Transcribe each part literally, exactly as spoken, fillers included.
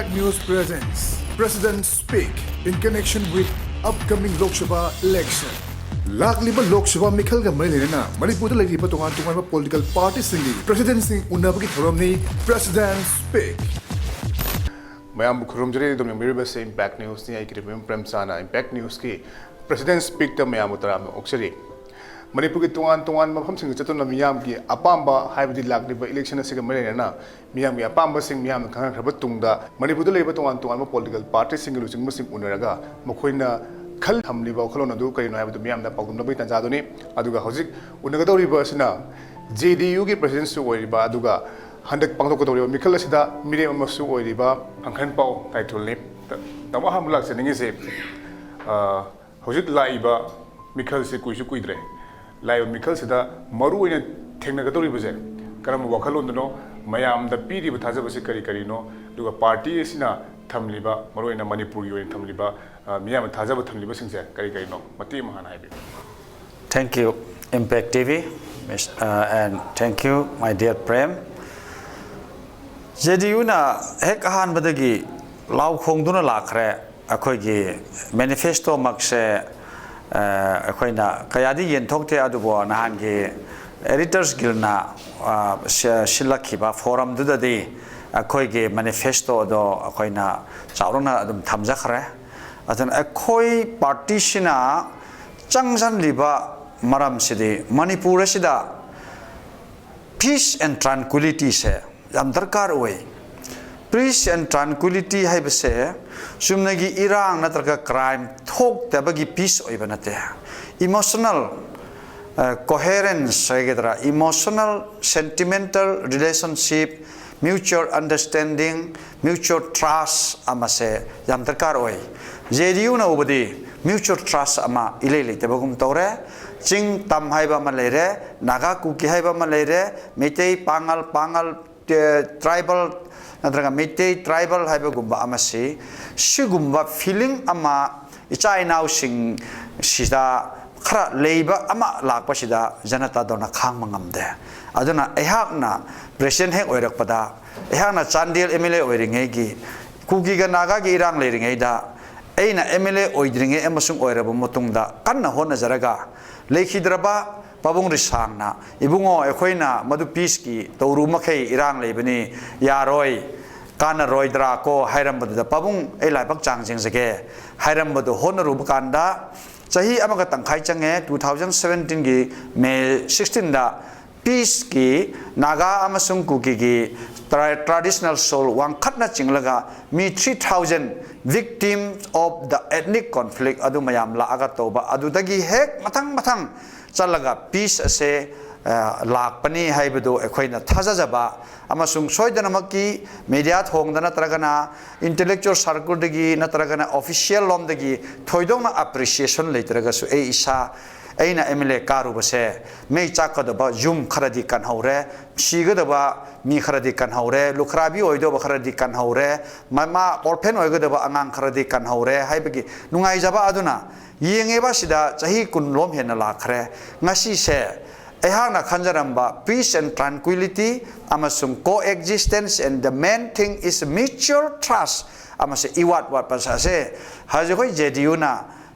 News presents President Speak in connection with upcoming Lok Sabha election. ꯂꯥꯛꯂꯤꯕ ꯂꯣꯛ ꯁꯚꯥ ꯃꯤꯈꯜꯒ ꯃꯔꯤ ꯂꯩꯅꯅ ꯃꯅꯤꯄꯨꯔꯗ ꯂꯩꯔꯤꯕ ꯇꯣꯉꯥꯟ ꯇꯣꯉꯥꯟꯕ ꯄꯣꯂꯤꯇꯤꯀꯦꯜ ꯄꯥꯔꯇꯤꯁꯤꯡꯒꯤ ꯄ꯭ꯔꯦꯁꯤꯗꯦꯟꯁꯤꯡ ꯎꯅꯕꯒꯤ ꯊꯧꯔꯝꯅꯤ President Speak. ꯃꯌꯥꯝꯕꯨ ꯈꯨꯔꯨꯝꯖꯔꯤ꯫ ꯑꯗꯨꯝ ꯌꯦꯡꯕꯤꯔꯤꯕꯁꯦ ꯏꯝꯄꯦꯛ ꯅ꯭ꯌꯨꯁꯅꯤ꯫ ꯑꯩ ꯀꯤꯔꯤꯄꯦꯝ ꯄ꯭ꯔꯦꯝꯆꯥꯅ ꯏꯝꯄꯦꯛ ꯅ꯭ꯌꯨꯁꯀꯤ ꯄ꯭ꯔꯦꯁꯤꯗꯦꯟ ꯁ꯭ꯄꯤꯛꯇ ꯃꯌꯥꯝꯕꯨ ꯇꯔꯥꯝꯅ ꯑꯣꯛꯆꯔꯤ꯫ ꯃꯅꯤꯄꯨꯔꯒꯤ ꯇꯣꯉꯥꯟ ꯇꯣꯉꯥꯟꯕ ꯃꯐꯝꯁꯤꯡꯗ ꯆꯠꯇꯨꯅ ꯃꯤꯌꯥꯝꯒꯤ ꯑꯄꯥꯝꯕ, ꯍꯥꯏꯕꯗꯤ ꯂꯥꯛꯂꯤꯕ ꯏꯂꯦꯛꯁꯟ ꯑꯁꯤꯒ ꯃꯔꯤ ꯂꯩꯅꯅ ꯃꯤꯌꯥꯝꯒꯤ ꯑꯄꯥꯝꯕꯁꯤꯡ ꯃꯤꯌꯥꯝꯅ ꯈꯪꯅꯈ꯭ꯔꯕ ꯇꯨꯡꯗ, ꯃꯅꯤꯄꯨꯔꯗ ꯂꯩꯔꯤꯕ ꯇꯣꯉꯥꯟ ꯇꯣꯉꯥꯟꯕ ꯄꯣꯂꯤꯇꯤꯀꯦꯜ ꯄꯥꯔꯇꯤꯁꯤꯡꯒꯤ ꯂꯨꯆꯤꯡꯕꯁꯤꯡ ꯎꯅꯔꯒ ꯃꯈꯣꯏꯅ ꯈꯜ ꯊꯝꯂꯤꯕ ꯋꯥꯈꯜꯂꯣꯟ ꯑꯗꯨ ꯀꯔꯤꯅꯣ ꯍꯥꯏꯕꯗꯨ ꯃꯤꯌꯥꯝꯗ ꯄꯥꯎꯗꯝꯅꯕꯒꯤ ꯇꯥꯟꯖꯥꯗꯨꯅꯤ꯫ ꯑꯗꯨꯒ ꯍꯧꯖꯤꯛ ꯎꯅꯒꯗꯧꯔꯤꯕ ꯑꯁꯤꯅ ꯖꯦ ꯗꯤ ꯌꯨꯒꯤ ꯄ꯭ꯔꯦꯁꯤꯗꯦꯟꯁꯨ ꯑꯣꯏꯔꯤꯕ, ꯑꯗꯨꯒ ꯍꯟꯗꯛ ꯄꯥꯡꯊꯣꯛꯀꯗꯧꯔꯤꯕ ꯃꯤꯈꯜ ꯑꯁꯤꯗ ꯃꯤꯔꯦꯞ ꯑꯃꯁꯨ ꯑꯣꯏꯔꯤꯕ ꯈꯪꯈꯟꯄꯥꯎ ꯇꯥꯏꯊꯨꯜꯅꯤ꯫ ꯇ-, ꯇꯥꯃꯣ, ꯑꯍꯥꯟꯕ ꯂꯥꯛꯆꯅꯤꯡꯉꯤꯁꯦ, ꯑ, ꯍꯧꯖꯤꯛ ꯂꯥꯛꯏꯕ ꯃꯤꯈꯜꯁꯦ ꯀꯨꯏꯁꯨ ꯀꯨꯏꯗ꯭ꯔꯦ꯫ ꯂꯥꯛꯏꯕ ꯃꯤꯈꯜꯁꯤꯗ ꯃꯔꯨ ꯑꯣꯏꯅ ꯊꯦꯡꯅꯒꯗꯧꯔꯤꯕꯁꯦ ꯀꯔꯝꯕ ꯋꯥꯈꯜꯂꯣꯟꯗꯅꯣ? ꯃꯌꯥꯝꯗ ꯄꯤꯔꯤꯕ ꯊꯥꯖꯕꯁꯦ ꯀꯔꯤ ꯀꯔꯤꯅꯣ? ꯑꯗꯨꯒ ꯄꯥꯔꯇꯤ ꯑꯁꯤꯅ ꯊꯝꯂꯤꯕ, ꯃꯔꯨ ꯑꯣꯏꯅ ꯃꯅꯤꯄꯨꯔꯒꯤ ꯑꯣꯏꯅ ꯊꯝꯂꯤꯕ, ꯑ, ꯃꯤꯌꯥꯝꯅ ꯊꯥꯖꯕ ꯊꯝꯂꯤꯕꯁꯤꯡꯁꯦ ꯀꯔꯤ ꯀꯔꯤꯅꯣ? ꯃꯇꯦꯛ ꯑꯃ ꯍꯥꯟꯅ ꯍꯥꯏꯕꯤꯌꯨ꯫ Thank you, Impact T V, Miss, uh, and thank you, my dear Prem. J D ꯌꯨꯅ ꯍꯦꯛ ꯑꯍꯥꯟꯕꯗꯒꯤ ꯂꯥꯎ ꯈꯣꯡꯗꯨꯅ ꯂꯥꯛꯈ꯭ꯔꯦ꯫ ꯑꯩꯈꯣꯏꯒꯤ ꯃꯦꯅꯤꯐꯦꯁꯇꯣꯃꯛꯁꯦ, ꯑ, ꯑꯩꯈꯣꯏꯅ ꯀꯌꯥꯗꯤ ꯌꯦꯟꯊꯣꯛꯇꯦ, ꯑꯗꯨꯕꯨ ꯅꯍꯥꯟꯒꯤ ꯑꯦꯗꯤꯇꯔꯁ ꯒꯤꯜꯅ, ꯑ, ꯁꯤ-, ꯁꯤꯜꯂꯛꯈꯤꯕ ꯐꯣꯔꯝꯗꯨꯗꯗꯤ ꯑꯩꯈꯣꯏꯒꯤ ꯃꯦꯅꯤꯐꯦꯁꯇꯣꯗꯣ ꯑꯩꯈꯣꯏꯅ ꯆꯥꯎꯔꯥꯛꯅ ꯑꯗꯨꯝ ꯊꯝꯖꯈ꯭ꯔꯦ꯫ ꯑꯗꯨꯅ ꯑꯩꯈꯣꯏ ꯄꯥꯔꯇꯤꯁꯤꯅ ꯆꯪꯁꯤꯜꯂꯤꯕ ꯃꯔꯝꯁꯤꯗꯤ ꯃꯅꯤꯄꯨꯔ ꯑꯁꯤꯗ peace and tranquility ꯁꯦ ꯌꯥꯝ ꯗꯔꯀꯥꯔ ꯑꯣꯏ꯫ Peace and tranquility ꯍꯥꯏꯕꯁꯦ ꯆꯨꯝꯅꯒꯤ ꯏꯔꯥꯡ ꯅꯠꯇ꯭ꯔꯒ ꯀ꯭ꯔꯥꯏꯝ ꯊꯣꯛꯇꯕꯒꯤ ꯄꯤꯁ ꯑꯣꯏꯕ ꯅꯠꯇꯦ꯫ ꯏꯃꯣꯁꯅꯦꯜ, ꯑ, ꯀꯣꯍꯦꯔꯦꯟꯁ ꯍꯥꯏꯒꯗ꯭ꯔꯥ, ꯏꯃꯣꯁꯅꯦꯜ ꯁꯦꯟꯇꯤꯃꯦꯟꯇꯦꯜ ꯔꯤꯂꯦꯁꯟꯁꯤꯞ, ꯃ꯭ꯌꯨꯆꯨꯋꯦꯜ ꯑꯟꯗꯔꯁꯇꯦꯟꯗꯤꯡ, ꯃ꯭ꯌꯨꯆꯨꯋꯦꯜ ꯇ꯭ꯔꯁ ꯑꯃꯁꯦ ꯌꯥꯝ ꯗꯔꯀꯥꯔ ꯑꯣꯏ꯫ ꯖꯦ ꯗꯤ ꯌꯨꯅ ꯎꯕꯗꯤ ꯃ꯭ꯌꯨꯆꯨꯋꯦꯜ ꯇ꯭ꯔꯁ ꯑꯃ ꯏꯂꯩ ꯂꯩꯇꯕꯒꯨꯝ ꯇꯧꯔꯦ꯫ ꯆꯤꯡ ꯇꯝ ꯍꯥꯏꯕ ꯑꯃ ꯂꯩꯔꯦ, ꯅꯥꯒꯥ ꯀꯨꯀꯤ ꯍꯥꯏꯕ ꯑꯃ ꯂꯩꯔꯦ, ꯃꯩꯇꯩ, ꯄꯥꯉꯜ, ꯄꯥꯉꯜ, ꯑꯦ, ꯇ꯭ꯔꯥꯏꯕꯦꯜ ꯅꯠꯇ꯭ꯔꯒ ꯃꯩꯇꯩ ꯇ꯭ꯔꯥꯏꯕꯦꯜ ꯍꯥꯏꯕꯒꯨꯝꯕ ꯑꯃꯁꯤ, ꯁꯤꯒꯨꯝꯕ ꯐꯤꯂꯤꯡ ꯑꯃ ꯏꯆꯥ ꯏꯅꯥꯎꯁꯤꯡ ꯁꯤꯗ ꯈꯔ ꯂꯩꯕ ꯑꯃ ꯂꯥꯛꯄꯁꯤꯗ ꯖꯅꯇꯥ ꯗꯜꯅ ꯈꯥꯡꯕ ꯉꯝꯗꯦ꯫ ꯑꯗꯨꯅ ꯑꯩꯍꯥꯛꯅ ꯄ꯭ꯔꯦꯁꯤꯗꯦꯟ ꯍꯦꯛ ꯑꯣꯏꯔꯛꯄꯗ, ꯑꯩꯍꯥꯛꯅ ꯆꯥꯟꯗꯦꯜ ꯑꯦꯝ ꯑꯦꯜ ꯑꯦ ꯑꯣꯏꯔꯤꯉꯩꯒꯤ ꯀꯨꯀꯤꯒ ꯅꯥꯒꯥꯒꯤ ꯏꯔꯥꯡ ꯂꯩꯔꯤꯉꯩꯗ ꯑꯩꯅ ꯑꯦꯝ ꯑꯦꯜ ꯑꯦ ꯑꯣꯏꯗ꯭ꯔꯤꯉꯩ ꯑꯃꯁꯨꯡ ꯑꯣꯏꯔꯕ ꯃꯇꯨꯡꯗ ꯀꯟꯅ ꯍꯣꯠꯅꯖꯔꯒ ꯂꯩꯈꯤꯗ꯭ꯔꯕ ꯄꯥꯕꯨꯡ ꯔꯤꯁꯥꯡꯅ, "ꯏꯕꯨꯡꯉꯣ, ꯑꯩꯈꯣꯏꯅ ꯃꯗꯨ ꯄꯤꯁꯀꯤ ꯇꯧꯔꯨ ꯃꯈꯩ ꯏꯔꯥꯡ ꯂꯩꯕꯅꯤ, ꯌꯥꯔꯣꯏ, ꯀꯥꯟꯅꯔꯣꯏꯗ꯭ꯔꯥ ꯀꯣ?" ꯍꯥꯏꯔꯝꯕꯗꯨꯗ, "ꯄꯥꯕꯨꯡ, ꯑꯩ ꯂꯥꯏꯕꯛ ꯆꯥꯡ ꯌꯦꯡꯖꯒꯦ" ꯍꯥꯏꯔꯝꯕꯗꯨ ꯍꯣꯠꯅꯔꯨꯕ ꯀꯥꯟꯗ, ꯆꯍꯤ ꯑꯃꯒ ꯇꯪꯈꯥꯏ ꯆꯪꯉꯦ꯫ Two thousand seventeenꯒꯤ May sixteenꯗ ꯄꯤꯁꯀꯤ ꯅꯥꯒꯥ ꯑꯃꯁꯨꯡ ꯀꯨꯀꯤꯒꯤ ꯇ꯭ꯔꯥ-, traditional soul ꯋꯥꯡꯈꯠꯅ ꯆꯤꯡꯂꯒ me three thousand victims of the ethnic conflict ꯑꯗꯨ ꯃꯌꯥꯝ ꯂꯥꯛꯑꯒ ꯇꯧꯕ, ꯑꯗꯨꯗꯒꯤ ꯍꯦꯛ ꯃꯊꯪ ꯃꯊꯪ ꯆꯠꯂꯒ ꯄꯤꯁ ꯑꯁꯦ, ꯑ, ꯂꯥꯛꯄꯅꯤ ꯍꯥꯏꯕꯗꯨ ꯑꯩꯈꯣꯏꯅ ꯊꯥꯖꯖꯕ, ꯑꯃꯁꯨꯡ ꯁꯣꯏꯗꯅꯃꯛꯀꯤ ꯃꯦꯗꯤꯌꯥ ꯊꯣꯡꯗ ꯅꯠꯇ꯭ꯔꯒꯅ intellectual circleꯗꯒꯤ ꯅꯠꯇ꯭ꯔꯒꯅ official ꯂꯣꯝꯗꯒꯤ ꯊꯣꯏꯗꯣꯛꯅ appreciation ꯂꯩꯇ꯭ꯔꯒꯁꯨ, ꯑꯩ ꯏꯁꯥ, ꯑꯩꯅ ꯑꯦꯝ ꯑꯦꯜ ꯑꯦ ꯀꯥꯔꯨꯕꯁꯦ, ꯃꯩ ꯆꯥꯛꯀꯗꯕ ꯌꯨꯝ ꯈꯔꯗꯤ ꯀꯟꯍꯧꯔꯦ, ꯁꯤꯒꯗꯕ ꯃꯤ ꯈꯔꯗꯤ ꯀꯟꯍꯧꯔꯦ, ꯂꯨꯈ꯭ꯔꯥꯕꯤ ꯑꯣꯏꯗꯧꯕ ꯈꯔꯗꯤ ꯀꯟꯍꯧꯔꯦ, ꯃꯃꯥ orphan ꯑꯣꯏꯒꯗꯕ ꯑꯉꯥꯡ ꯈꯔꯗꯤ ꯀꯟꯍꯧꯔꯦ ꯍꯥꯏꯕꯒꯤ ꯅꯨꯡꯉꯥꯏꯖꯕ ꯑꯗꯨꯅ ꯌꯦꯡꯉꯦꯕ꯫ ꯁꯤꯗ ꯆꯍꯤ ꯀꯨꯟ ꯂꯣꯝ ꯍꯦꯟꯅ ꯂꯥꯛꯈ꯭ꯔꯦ꯫ ꯉꯁꯤꯁꯦ ꯑꯩꯍꯥꯛꯅ ꯈꯟꯖꯔꯝꯕ peace and tranquility ꯑꯃꯁꯨꯡ coexistence and the main thing is mutual trust ꯑꯃꯁꯦ ꯏꯋꯥꯠ ꯋꯥꯠꯄ ꯑꯁꯦ ꯍꯧꯖꯤꯛ ꯑꯩꯈꯣꯏ ꯖꯦ ꯗꯤ ꯌꯨꯅ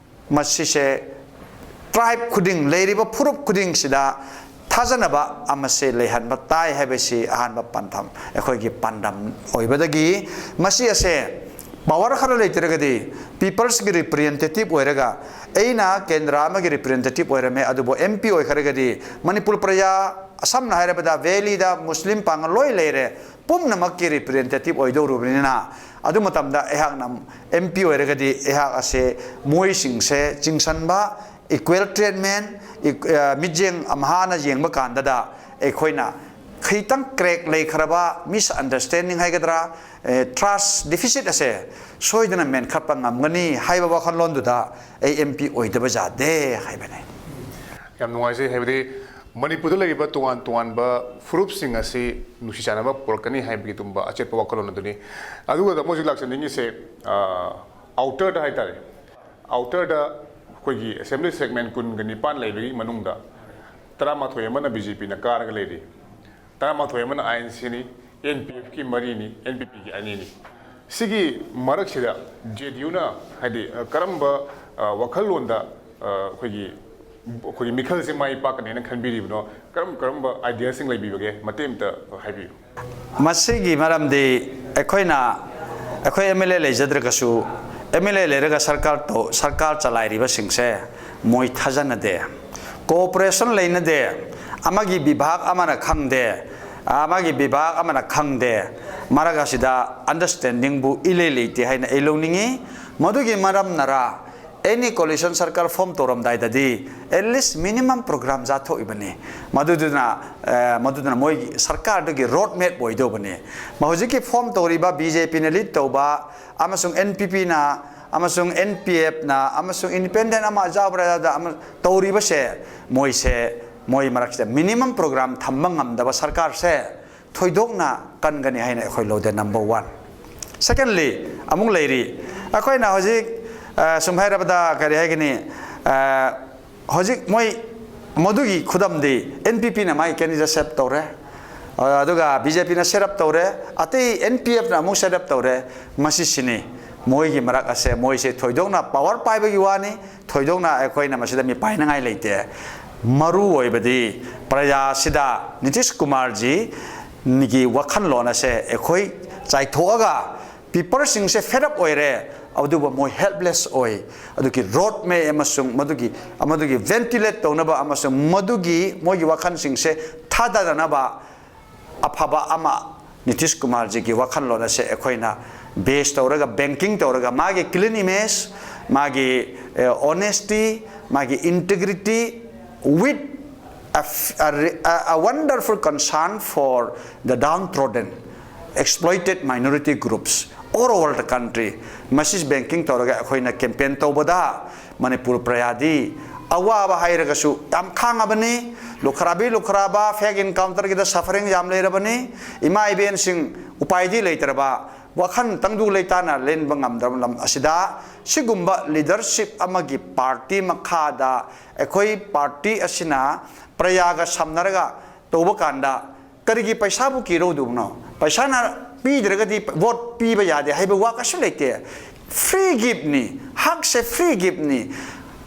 ꯃꯁꯤꯁꯦ tribe ꯈꯨꯗꯤꯡ, ꯂꯩꯔꯤꯕ ꯐꯨꯔꯨꯞ ꯈꯨꯗꯤꯡꯁꯤꯗ ꯊꯥꯖꯅꯕ ꯑꯃꯁꯦ ꯂꯩꯍꯟꯕ ꯇꯥꯏ ꯍꯥꯏꯕꯁꯤ ꯑꯍꯥꯟꯕ ꯄꯥꯟꯗꯝ, ꯑꯩꯈꯣꯏꯒꯤ ꯄꯥꯟꯗꯝ ꯑꯣꯏꯕꯗꯒꯤ ꯃꯁꯤ ꯑꯁꯦ power ꯈꯔ ꯂꯩꯇ꯭ꯔꯒꯗꯤ peopleꯁꯀꯤ representative ꯑꯣꯏꯔꯒ, ꯑꯩꯅ ꯀꯦꯟꯗ꯭ꯔ ꯑꯃꯒꯤ representative ꯑꯣꯏꯔꯝꯃꯦ, ꯑꯗꯨꯕꯨ ꯑꯦꯝ ꯄꯤ ꯑꯣꯏꯈ꯭ꯔꯒꯗꯤ ꯃꯅꯤꯄꯨꯔ ꯄ꯭ꯔꯖꯥ, ꯁꯝꯅ ꯍꯥꯏꯔꯕꯗ valleyꯗ ꯃꯨꯁꯂꯤꯝ ꯄꯥꯡꯒꯜ ꯂꯣꯏ ꯂꯩꯔꯦ, ꯄꯨꯝꯅꯃꯛꯀꯤ representative ꯑꯣꯏꯗꯧꯔꯨꯕꯅꯤꯅ, ꯑꯗꯨ ꯃꯇꯝꯗ ꯑꯩꯍꯥꯛꯅ ꯑꯦꯝ ꯄꯤ ꯑꯣꯏꯔꯒꯗꯤ ꯑꯩꯍꯥꯛ ꯑꯁꯦ ꯃꯣꯏꯁꯤꯡꯁꯦ ꯆꯤꯡꯁꯤꯟꯕ, equal treatment, ꯏꯛ-, ꯑ, ꯃꯤꯠꯌꯦꯡ ꯑꯃꯍꯥꯅ ꯌꯦꯡꯕ ꯀꯥꯟꯗꯗ ꯑꯩꯈꯣꯏꯅ ꯈꯤꯇꯪ crack ꯂꯩꯈ꯭ꯔꯕ, misunderstanding ꯍꯥꯏꯒꯗ꯭ꯔꯥ, ꯑꯦ, trust deficit ꯑꯁꯦ ꯁꯣꯏꯗꯅ ꯃꯦꯟꯈꯠꯄ ꯉꯝꯒꯅꯤ ꯍꯥꯏꯕ ꯋꯥꯈꯜꯂꯣꯟꯗꯨꯗ ꯑꯩ ꯑꯦꯝ ꯄꯤ ꯑꯣꯏꯗꯕ ꯌꯥꯗꯦ ꯍꯥꯏꯕꯅꯤ꯫ ꯌꯥꯝ ꯅꯨꯡꯉꯥꯏꯖꯩ꯫ ꯍꯥꯏꯕꯗꯤ ꯃꯅꯤꯄꯨꯔꯗ ꯂꯩꯔꯤꯕ ꯇꯣꯉꯥꯟ ꯇꯣꯉꯥꯟꯕ ꯐꯨꯔꯨꯞꯁꯤꯡ ꯑꯁꯤ ꯅꯨꯡꯁꯤ ꯆꯥꯟꯅꯕ ꯄꯨꯔꯛꯀꯅꯤ ꯍꯥꯏꯕꯒꯤ ꯑꯗꯨꯝꯕ ꯑꯆꯦꯠꯄ ꯋꯥꯈꯜꯂꯣꯟ ꯑꯗꯨꯅꯤ꯫ ꯑꯗꯨꯒ ꯇꯥꯃꯣ ꯍꯧꯖꯤꯛ ꯂꯥꯛꯆꯅꯤꯡꯉꯤꯁꯦ, ꯑ, outerꯗ ꯍꯥꯏꯇꯥꯔꯦ, outerꯗ ꯑꯩꯈꯣꯏꯒꯤ assembly segment ꯀꯨꯟꯒ ꯅꯤꯄꯥꯟ ꯂꯩꯕꯒꯤ ꯃꯅꯨꯡꯗ ꯇꯔꯥꯃꯥꯊꯣꯏ ꯑꯃꯅ ꯕꯤ ꯖꯦ ꯄꯤꯅ ꯀꯥꯔꯒ ꯂꯩꯔꯤ, ꯇꯔꯥꯃꯥꯊꯣꯏ ꯑꯃꯅ ꯑꯥꯏ ꯑꯦꯟ ꯁꯤꯅꯤ, ꯑꯦꯟ ꯄꯤ ꯑꯦꯐꯀꯤ ꯃꯔꯤꯅꯤ, ꯑꯦꯟ ꯄꯤ ꯄꯤꯒꯤ ꯑꯅꯤꯅꯤ꯫ ꯁꯤꯒꯤ ꯃꯔꯛꯁꯤꯗ ꯖꯦ ꯗꯤ ꯌꯨꯅ ꯍꯥꯏꯗꯤ, ꯑ, ꯀꯔꯝꯕ, ꯑ, ꯋꯥꯈꯜꯂꯣꯟꯗ, ꯑ, ꯑꯩꯈꯣꯏꯒꯤ, ꯑꯩꯈꯣꯏꯒꯤ ꯃꯤꯈꯜꯁꯦ ꯃꯥꯏ ꯄꯥꯛꯀꯅꯦꯅ ꯈꯟꯕꯤꯔꯤꯕꯅꯣ? ꯀꯔꯝ ꯀꯔꯝꯕ ideaꯁꯤꯡ ꯂꯩꯕꯤꯕꯒꯦ? ꯃꯇꯦꯛ ꯑꯃꯇ ꯍꯥꯏꯕꯤꯌꯨ꯫ ꯃꯁꯤꯒꯤ ꯃꯔꯝꯗꯤ ꯑꯩꯈꯣꯏꯅ, ꯑꯩꯈꯣꯏ ꯑꯦꯝ ꯑꯦꯜ ꯑꯦ ꯂꯩꯖꯗ꯭ꯔꯒꯁꯨ, ꯑꯦꯝ ꯑꯦꯜ ꯑꯦ ꯂꯩꯔꯒ ꯁꯔꯀꯥꯔ ꯇꯧ-, ꯁꯔꯀꯥꯔ ꯆꯂꯥꯏꯔꯤꯕꯁꯤꯡꯁꯦ ꯃꯣꯏ ꯊꯥꯖꯅꯗꯦ, cooperation ꯂꯩꯅꯗꯦ, ꯑꯃꯒꯤ ꯕꯤꯚꯥꯒ ꯑꯃꯅ ꯈꯪꯗꯦ, ꯑꯃꯒꯤ ꯕꯤꯚꯥꯒ ꯑꯃꯅ ꯈꯪꯗꯦ, ꯃꯔꯛ ꯑꯁꯤꯗ understandingꯕꯨ ꯏꯂꯩ ꯂꯩꯇꯦ ꯍꯥꯏꯅ ꯑꯩ ꯂꯧꯅꯤꯡꯏ꯫ ꯃꯗꯨꯒꯤ ꯃꯔꯝꯅꯔ any coalition ꯁꯔꯀꯥꯔ form ꯇꯧꯔꯝꯗꯥꯏꯗꯗꯤ at least minimum program ꯆꯥꯊꯣꯛꯏꯕꯅꯤ꯫ ꯃꯗꯨꯗꯨꯅ, ꯑ, ꯃꯗꯨꯗꯨꯅ ꯃꯣꯏꯒꯤ ꯁꯔꯀꯥꯔꯗꯨꯒꯤ road map ꯑꯣꯏꯗꯧꯕꯅꯤ꯫ ꯃ-, ꯍꯧꯖꯤꯛꯀꯤ form ꯇꯧꯔꯤꯕ ꯕꯤ ꯖꯦ ꯄꯤꯅ lead ꯇꯧꯕ ꯑꯃꯁꯨꯡ ꯑꯦꯟ ꯄꯤ ꯄꯤꯅ ꯑꯃꯁꯨꯡ ꯑꯦꯟ ꯄꯤ ꯑꯦꯐꯅ ꯑꯃꯁꯨꯡ independent ꯑꯃ ꯌꯥꯎꯕ꯭ꯔꯥ ꯌꯥꯎꯗ ꯑꯃ ꯇꯧꯔꯤꯕꯁꯦ, ꯃꯣꯏꯁꯦ, ꯃꯣꯏ ꯃꯔꯛꯁꯤꯗ minimum program ꯊꯝꯕ ꯉꯝꯗꯕ ꯁꯔꯀꯥꯔꯁꯦ ꯊꯣꯏꯗꯣꯛꯅ ꯀꯟꯒꯅꯤ ꯍꯥꯏꯅ ꯑꯩꯈꯣꯏ ꯂꯧꯗꯦ, number one꯫ Secondly, ꯑꯃꯨꯛ ꯂꯩꯔꯤ, ꯑꯩꯈꯣꯏꯅ ꯍꯧꯖꯤꯛ, ꯑ, ꯁꯨꯝ ꯍꯥꯏꯔꯕꯗ ꯀꯔꯤ ꯍꯥꯏꯒꯅꯤ, ꯑ, ꯍꯧꯖꯤꯛ ꯃꯣꯏ ꯃꯗꯨꯒꯤ ꯈꯨꯗꯝꯗꯤ ꯑꯦꯟ ꯄꯤ ꯄꯤꯅ ꯃꯥꯒꯤ candidate set ꯇꯧꯔꯦ, ꯑ, ꯑꯗꯨꯒ ꯕꯤ ꯖꯦ ꯄꯤꯅ set up ꯇꯧꯔꯦ, ꯑꯇꯩ ꯑꯦꯟ ꯄꯤ ꯑꯦꯐꯅ ꯑꯃꯨꯛ set up ꯇꯧꯔꯦ꯫ ꯃꯁꯤꯁꯤꯅꯤ ꯃꯣꯏꯒꯤ ꯃꯔꯛ ꯑꯁꯦ, ꯃꯣꯏꯁꯦ ꯊꯣꯏꯗꯣꯛꯅ power ꯄꯥꯏꯕꯒꯤ ꯋꯥꯅꯤ, ꯊꯣꯏꯗꯣꯛꯅ ꯑꯩꯈꯣꯏꯅ ꯃꯁꯤꯗ ꯃꯤꯄꯥꯏꯅꯉꯥꯏ ꯂꯩꯇꯦ꯫ ꯃꯔꯨ ꯑꯣꯏꯕꯗꯤ ꯄ꯭ꯔꯖꯥꯁꯤꯗ ꯅꯤꯇꯤꯁ ꯀꯨꯃꯥꯔꯖꯤꯒꯤ ꯋꯥꯈꯜꯂꯣꯟ ꯑꯁꯦ ꯑꯩꯈꯣꯏ ꯆꯥꯏꯊꯣꯛꯑꯒ peopleꯁꯤꯡꯁꯦ fed up ꯑꯣꯏꯔꯦ, ꯑꯗꯨꯕꯨ ꯃꯣꯏ helpless ꯑꯣꯏ꯫ ꯑꯗꯨꯒꯤ road map ꯑꯃꯁꯨꯡ ꯃꯗꯨꯒꯤ, ꯃꯗꯨꯒꯤ ventilate ꯇꯧꯅꯕ ꯑꯃꯁꯨꯡ ꯃꯗꯨꯒꯤ ꯃꯣꯏꯒꯤ ꯋꯥꯈꯜꯁꯤꯡꯁꯦ ꯊꯥꯗꯅꯅꯕ ꯑꯐꯕ ꯑꯃ ꯅꯤꯇꯤꯁ ꯀꯨꯃꯥꯔꯖꯤꯒꯤ ꯋꯥꯈꯜꯂꯣꯟ ꯑꯁꯦ ꯑꯩꯈꯣꯏꯅ base ꯇꯧꯔꯒ, banking ꯇꯧꯔꯒ, ꯃꯥꯒꯤ clean image, ꯃꯥꯒꯤ, ꯑꯦ, honesty, ꯃꯥꯒꯤ integrity with a, f-, a re-, a, a wonderful concern for the downtrodden, exploited minority groups all over the country꯫ ꯃꯁꯤ banking ꯇꯧꯔꯒ ꯑꯩꯈꯣꯏꯅ campaign ꯇꯧꯕꯗ ꯃꯅꯤꯄꯨꯔ ꯄ꯭ꯔꯖꯥꯗꯤ ꯑꯋꯥꯕ ꯍꯥꯏꯔꯒꯁꯨ ꯌꯥꯝ ꯈꯥꯡꯉꯕꯅꯤ꯫ ꯂꯨꯈ꯭ꯔꯥꯕꯤ ꯂꯨꯈ꯭ꯔꯥꯕ, fake encounterꯒꯤꯗ suffering ꯌꯥꯝ ꯂꯩꯔꯕꯅꯤ꯫ ꯏꯃꯥ ꯏꯕꯦꯟꯁꯤꯡ ꯎꯄꯥꯏꯗꯤ ꯂꯩꯇ꯭ꯔꯕ, ꯋꯥꯈꯜ ꯇꯪꯗꯨ ꯂꯩꯇꯥꯅ ꯂꯦꯟꯕ ꯉꯝꯗ꯭ꯔꯕ ꯂꯝ ꯑꯁꯤꯗ ꯁꯤꯒꯨꯝꯕ leadership ꯑꯃꯒꯤ party ꯃꯈꯥꯗ ꯑꯩꯈꯣꯏ party ꯑꯁꯤꯅ ꯄ꯭ꯔꯖꯥꯒ ꯁꯝꯅꯔꯒ ꯇꯧꯕ ꯀꯥꯟꯗ ꯀꯔꯤꯒꯤ ꯄꯩꯁꯥꯕꯨ ꯀꯤꯔꯧꯗꯕꯅꯣ? ꯄꯩꯁꯥꯅ ꯄꯤꯗ꯭ꯔꯒꯗꯤ ꯚꯣꯠ ꯄꯤꯕ ꯌꯥꯗꯦ ꯍꯥꯏꯕ ꯋꯥ ꯀꯩꯁꯨ ꯂꯩꯇꯦ꯫ Free gift ꯅꯤ, ꯍꯛꯁꯦ free gift ꯅꯤ꯫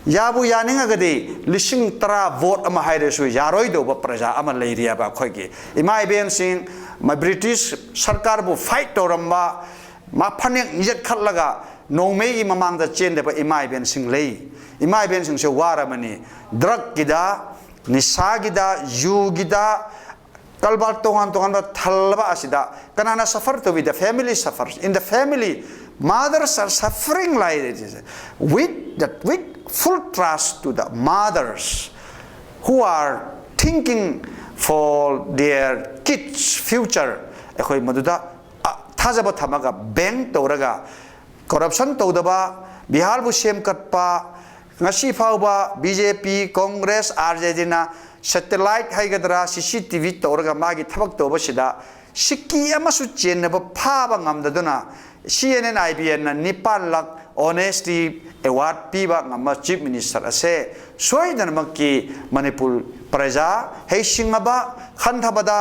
ꯌꯥꯕꯨ ꯌꯥꯅꯤꯡꯉꯒꯗꯤ ꯂꯤꯁꯤꯡ ꯇꯔꯥ ꯚꯣꯠ ꯑꯃ ꯍꯥꯏꯔꯁꯨ ꯌꯥꯔꯣꯏꯗꯧꯕ ꯄ꯭ꯔꯖꯥ ꯑꯃ ꯂꯩꯔꯤꯑꯕ ꯑꯩꯈꯣꯏꯒꯤ꯫ ꯏꯃꯥ ꯏꯕꯦꯟꯁꯤꯡ, ꯃ-, ꯕ꯭ꯔꯤꯇꯤꯁ ꯁꯔꯀꯥꯔꯕꯨ fight ꯇꯧꯔꯝꯕ, ꯃ-, ꯐꯅꯦꯛ ꯌꯦꯠꯈꯠꯂꯒ ꯅꯣꯡꯃꯩꯒꯤ ꯃꯃꯥꯡꯗ ꯆꯦꯟꯗꯕ ꯏꯃꯥ ꯏꯕꯦꯟꯁꯤꯡ ꯂꯩ꯫ ꯏꯃꯥ ꯏꯕꯦꯟꯁꯤꯡꯁꯦ ꯋꯥꯔꯕꯅꯤ꯫ Drug ꯀꯤꯗ, ꯅꯤꯁꯥꯒꯤꯗ, ꯌꯨꯒꯤꯗ, ꯀꯔꯕꯥꯔ ꯇꯣꯉꯥꯟ ꯇꯣꯉꯥꯟꯕ ꯊꯜꯂꯕ ꯑꯁꯤꯗ ꯀꯅꯥꯅ suffer ꯇꯧꯏ? The family suffers. In the family, mothers are suffering like this. With the, with full trust to the mothers who are thinking for their kids' future. ꯑꯩꯈꯣꯏ ꯃꯗꯨꯗ, ꯑ, ꯊꯥꯖꯕ ꯊꯝꯃꯒ, bank ꯇꯧꯔꯒ, corruption ꯇꯧꯗꯕ, ꯕꯤꯍꯥꯔꯕꯨ ꯁꯦꯝꯒꯠꯄ, ꯉꯁꯤ ꯐꯥꯎꯕ ꯕꯤ ꯖꯦ ꯄꯤ, ꯀꯣꯡꯒ꯭ꯔꯦꯁ, ꯑꯥꯔ ꯖꯦ ꯗꯤꯅ satellite ꯍꯥꯏꯒꯗ꯭ꯔꯥ, ꯁꯤ ꯁꯤ ꯇꯤ ꯚꯤ ꯇꯧꯔꯒ ꯃꯥꯒꯤ ꯊꯕꯛ ꯇꯧꯕꯁꯤꯗ ꯁꯤꯛꯀꯤ ꯑꯃꯁꯨ ꯆꯦꯟꯅꯕ ꯐꯥꯕ ꯉꯝꯗꯗꯨꯅ C N N I B ꯑꯦꯟꯅ ꯅꯤꯄꯥꯟ ꯂꯥꯈ honesty award ꯄꯤꯕ ꯉꯝꯕ Chief Minister ꯑꯁꯦ ꯁꯣꯏꯗꯅꯃꯛꯀꯤ ꯃꯅꯤꯄꯨꯔ ꯄ꯭ꯔꯖꯥ ꯍꯩꯁꯤꯡꯉꯕ, ꯈꯟꯊꯕꯗ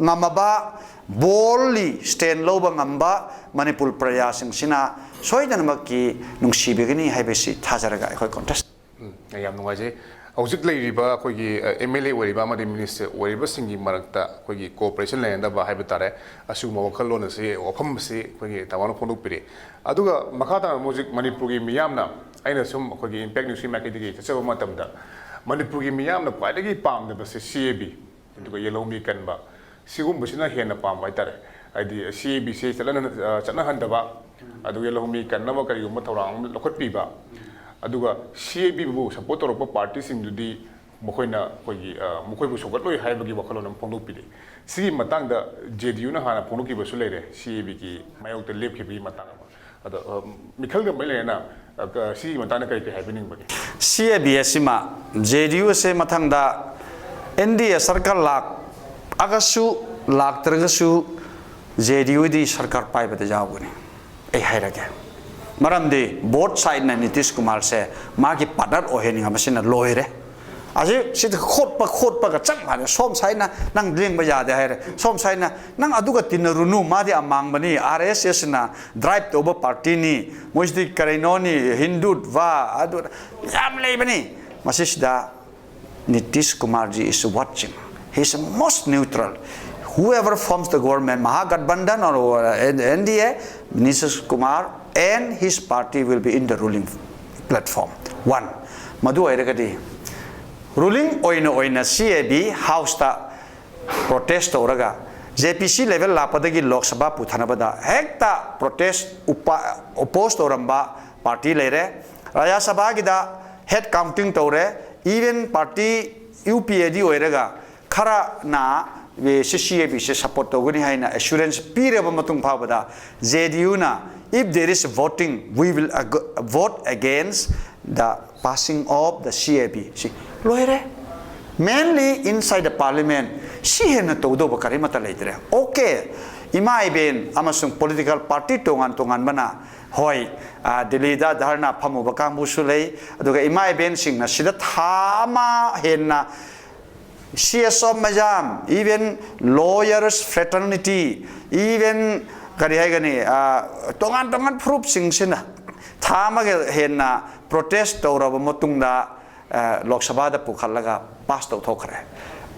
ꯉꯝꯃꯕ, boldly stand ꯂꯧꯕ ꯉꯝꯕ ꯃꯅꯤꯄꯨꯔ ꯄ꯭ꯔꯖꯥꯁꯤꯡꯁꯤꯅ ꯁꯣꯏꯗꯅꯃꯛꯀꯤ ꯅꯨꯡꯁꯤꯕꯤꯒꯅꯤ ꯍꯥꯏꯕꯁꯤ ꯊꯥꯖꯔꯒ ꯑꯩꯈꯣꯏ contest ꯎꯝ, ꯌꯥꯝ ꯅꯨꯡꯉꯥꯏꯖꯩ꯫ ꯍꯧꯖꯤꯛ ꯂꯩꯔꯤꯕ ꯑꯩꯈꯣꯏꯒꯤ, ꯑ, ꯑꯦꯝ ꯑꯦꯜ ꯑꯦ ꯑꯣꯏꯔꯤꯕ ꯑꯃꯗꯤ ꯃꯤꯅꯤꯁꯇꯔ ꯑꯣꯏꯔꯤꯕꯁꯤꯡꯒꯤ ꯃꯔꯛꯇ ꯑꯩꯈꯣꯏꯒꯤ cooperation ꯂꯩꯅꯗꯕ ꯍꯥꯏꯕ ꯇꯥꯔꯦ, ꯑꯁꯤꯒꯨꯝꯕ ꯋꯥꯈꯜꯂꯣꯟ ꯑꯁꯤ, ꯋꯥꯐꯝ ꯑꯁꯤ ꯑꯩꯈꯣꯏꯒꯤ ꯇꯥꯃꯣꯅ ꯐꯣꯡꯗꯣꯛꯄꯤꯔꯤ꯫ ꯑꯗꯨꯒ ꯃꯈꯥ ꯇꯥꯅ ꯍꯧꯖꯤꯛ ꯃꯅꯤꯄꯨꯔꯒꯤ ꯃꯤꯌꯥꯝꯅ, ꯑꯩꯅ ꯁꯨꯝ ꯑꯩꯈꯣꯏꯒꯤ Impact Newsꯀꯤ ꯃꯥꯏꯀꯩꯗꯒꯤ ꯆꯠꯆꯕ ꯃꯇꯝꯗ, ꯃꯅꯤꯄꯨꯔꯒꯤ ꯃꯤꯌꯥꯝꯅ ꯈ꯭ꯋꯥꯏꯗꯒꯤ ꯄꯥꯝꯗꯕꯁꯦ ꯁꯤ ꯑꯦ ꯕꯤ, ꯑꯗꯨꯒ ꯌꯦꯜꯍꯧꯃꯤ ꯀꯟꯕ, ꯁꯤꯒꯨꯝꯕꯁꯤꯅ ꯍꯦꯟꯅ ꯄꯥꯝꯕ ꯍꯥꯏꯇꯥꯔꯦ꯫ ꯍꯥꯏꯗꯤ ꯁꯤ ꯑꯦ ꯕꯤꯁꯦ ꯆꯠꯅꯍꯟ-, ꯑ, ꯆꯠꯅꯍꯟꯗꯕ, ꯑꯗꯨꯒ ꯌꯦꯜꯍꯧꯃꯤ ꯀꯟꯅꯕ ꯀꯔꯤꯒꯨꯝꯕ ꯊꯧꯔꯥꯡ ꯑꯃ ꯂꯧꯈꯠꯄꯤꯕ, ꯑꯗꯨꯒ ꯁꯤ ꯑꯦ ꯕꯤꯕꯨ support ꯇꯧꯔꯛꯄ partyꯁꯤꯡꯗꯨꯗꯤ ꯃꯈꯣꯏꯅ ꯑꯩꯈꯣꯏꯒꯤ, ꯑ, ꯃꯈꯣꯏꯕꯨ ꯁꯧꯒꯠꯂꯣꯏ ꯍꯥꯏꯕꯒꯤ ꯋꯥꯈꯜꯂꯣꯟ ꯑꯃ ꯐꯣꯡꯗꯣꯛꯄꯤꯔꯤ꯫ ꯁꯤꯒꯤ ꯃꯇꯥꯡꯗ ꯖꯦ ꯗꯤ ꯌꯨꯅ ꯍꯥꯟꯅ ꯐꯣꯡꯗꯣꯛꯈꯤꯕꯁꯨ ꯂꯩꯔꯦ, ꯁꯤ ꯑꯦ ꯕꯤꯒꯤ ꯃꯥꯌꯣꯛꯇ ꯂꯦꯞꯈꯤꯕꯒꯤ ꯃꯇꯥꯡ ꯑꯃ꯫ ꯑꯗꯣ, ꯑ, ꯃꯤꯈꯜꯒ ꯃꯔꯤ ꯂꯩꯅꯅ, ꯑ, ꯀ-, ꯁꯤꯒꯤ ꯃꯇꯥꯡꯗ ꯀꯔꯤ ꯀꯔꯤ ꯍꯥꯏꯕꯤꯅꯤꯡꯕꯒꯦ? ꯁꯤ ꯑꯦ ꯕꯤ ꯑꯁꯤꯃ ꯖꯦ ꯗꯤ ꯌꯨ ꯑꯁꯦ ꯃꯊꯪꯗ ꯑꯦꯟ ꯗꯤ ꯑꯦ ꯁꯔꯀꯥꯔ ꯂꯥꯛꯑꯒꯁꯨ ꯂꯥꯛꯇ꯭ꯔꯒꯁꯨ ꯖꯦ ꯗꯤ ꯌꯨꯗꯤ ꯁꯔꯀꯥꯔ ꯄꯥꯏꯕꯗ ꯌꯥꯎꯒꯅꯤ꯫ ꯑꯩ ꯍꯥꯏꯔꯒꯦ꯫ ꯃꯔꯝꯗꯤ both sideꯅ ꯅꯤꯇꯤꯁ ꯀꯨꯃꯥꯔꯁꯦ ꯃꯥꯒꯤ partner ꯑꯣꯏꯍꯟꯅꯤꯡꯉꯕꯁꯤꯅ ꯂꯣꯏꯔꯦ꯫ ꯑꯁꯤ ꯁꯤꯗ ꯈꯣꯠꯄ ꯈꯣꯠꯄꯒ ꯆꯞ ꯃꯥꯟꯅꯩ꯫ ꯁꯣꯝ ꯁꯥꯏꯅ ꯅꯪ ꯂꯦꯡꯕ ꯌꯥꯗꯦ ꯍꯥꯏꯔꯦ, ꯁꯣꯝ ꯁꯥꯏꯅ ꯅꯪ ꯑꯗꯨꯒ ꯇꯤꯟꯅꯔꯨꯅꯨ, ꯃꯥꯗꯤ ꯑꯃꯥꯡꯕꯅꯤ, ꯑꯥꯔ ꯑꯦꯁ ꯑꯦꯁꯅ ꯗ꯭ꯔꯥꯏꯕ ꯇꯧꯕ ꯄꯥꯔꯇꯤꯅꯤ, ꯃꯣꯏꯁꯤꯗꯤ ꯀꯔꯤꯅꯣꯅꯤ, ꯍꯤꯟꯗꯨ ꯚꯥ ꯑꯗꯨ ꯌꯥꯝ ꯂꯩꯕꯅꯤ꯫ ꯃꯁꯤꯁꯤꯗ Nitish Kumarji is watching. He is most neutral. Whoever forms the government, Mahagathbandhan or N D A, Nitish Kumar and his party will be in the ruling platform. One, ꯃꯗꯨ ꯑꯣꯏꯔꯒꯗꯤ ruling ꯑꯣꯏꯅ ꯑꯣꯏꯅ ꯁꯤ A B ꯍꯥꯎꯁꯇ protest ꯇꯧꯔꯒ J ꯄꯤ ꯁꯤ level ꯂꯥꯛꯄꯗꯒꯤ ꯂꯣꯛ ꯁꯚꯥ ꯄꯨꯊꯅꯕꯗ ꯍꯦꯛꯇ protest ꯑꯣꯄꯣꯁ ꯇꯧꯔꯝꯕ ꯄꯥꯔꯇꯤ ꯂꯩꯔꯦ꯫ ꯔꯥꯖ꯭ꯌ ꯁꯚꯥꯒꯤꯗ ꯍꯦꯠ ꯀꯥꯎꯟꯇꯤꯡ ꯇꯧꯔꯦ꯫ ꯏꯚꯟ ꯄꯥꯔꯇꯤ ꯌꯨ ꯄꯤ ꯑꯦ ꯗꯤ ꯑꯣꯏꯔꯒ ꯈꯔꯅ ꯁꯤ ꯁꯤ ꯑꯦ ꯕꯤꯁꯦ ꯁꯄꯣꯔꯠ ꯇꯧꯒꯅꯤ ꯍꯥꯏꯅ ꯑꯦꯁꯨꯔꯦꯟꯁ ꯄꯤꯔꯕ ꯃꯇꯨꯡ ꯐꯥꯎꯕꯗ ꯖꯦ ꯗꯤ ꯌꯨꯅ, "If there is voting, we will ag- vote against the passing of the C A B." ꯁꯤ ꯂꯣꯏꯔꯦ꯫ Mainly inside the parliament ꯁꯤ ꯍꯦꯟꯅ ꯇꯧꯗꯧꯕ ꯀꯔꯤꯃꯠꯇ ꯂꯩꯇ꯭ꯔꯦ꯫ ꯑꯣꯀꯦ, ꯏꯃꯥ ꯏꯕꯦꯟ ꯑꯃꯁꯨꯡ ꯄꯣꯂꯤꯇꯤꯀꯦꯜ ꯄꯥꯔꯇꯤ ꯇꯣꯉꯥꯟ ꯇꯣꯉꯥꯟꯕꯅ, ꯍꯣꯏ, ꯑ, ꯗꯤꯜꯂꯤꯗ ꯙꯔꯅꯥ ꯐꯝꯃꯨꯕ ꯀꯥꯡꯕꯨꯁꯨ ꯂꯩ, ꯑꯗꯨꯒ ꯏꯃꯥ ꯏꯕꯦꯟꯁꯤꯡꯅ ꯁꯤꯗ ꯊꯥ ꯑꯃ ꯍꯦꯟꯅ ꯁꯤ ꯑꯦꯁ ꯑꯣ ꯃꯌꯥꯝ, even lawyers fraternity, even ꯀꯔꯤ ꯍꯥꯏꯒꯅꯤ, ꯑ, ꯇꯣꯉꯥꯟ ꯇꯣꯉꯥꯟ ꯐꯨꯔꯨꯞꯁꯤꯡꯁꯤꯅ ꯊꯥ ꯑꯃꯒ ꯍꯦꯟꯅ ꯄ꯭ꯔꯣꯇꯦꯁ ꯇꯧꯔꯕ ꯃꯇꯨꯡꯗ, ꯑ, ꯂꯣꯛ ꯁꯚꯥꯗ ꯄꯨꯈꯠꯂꯒ ꯄꯥꯁ ꯇꯧꯊꯣꯛꯈ꯭ꯔꯦ꯫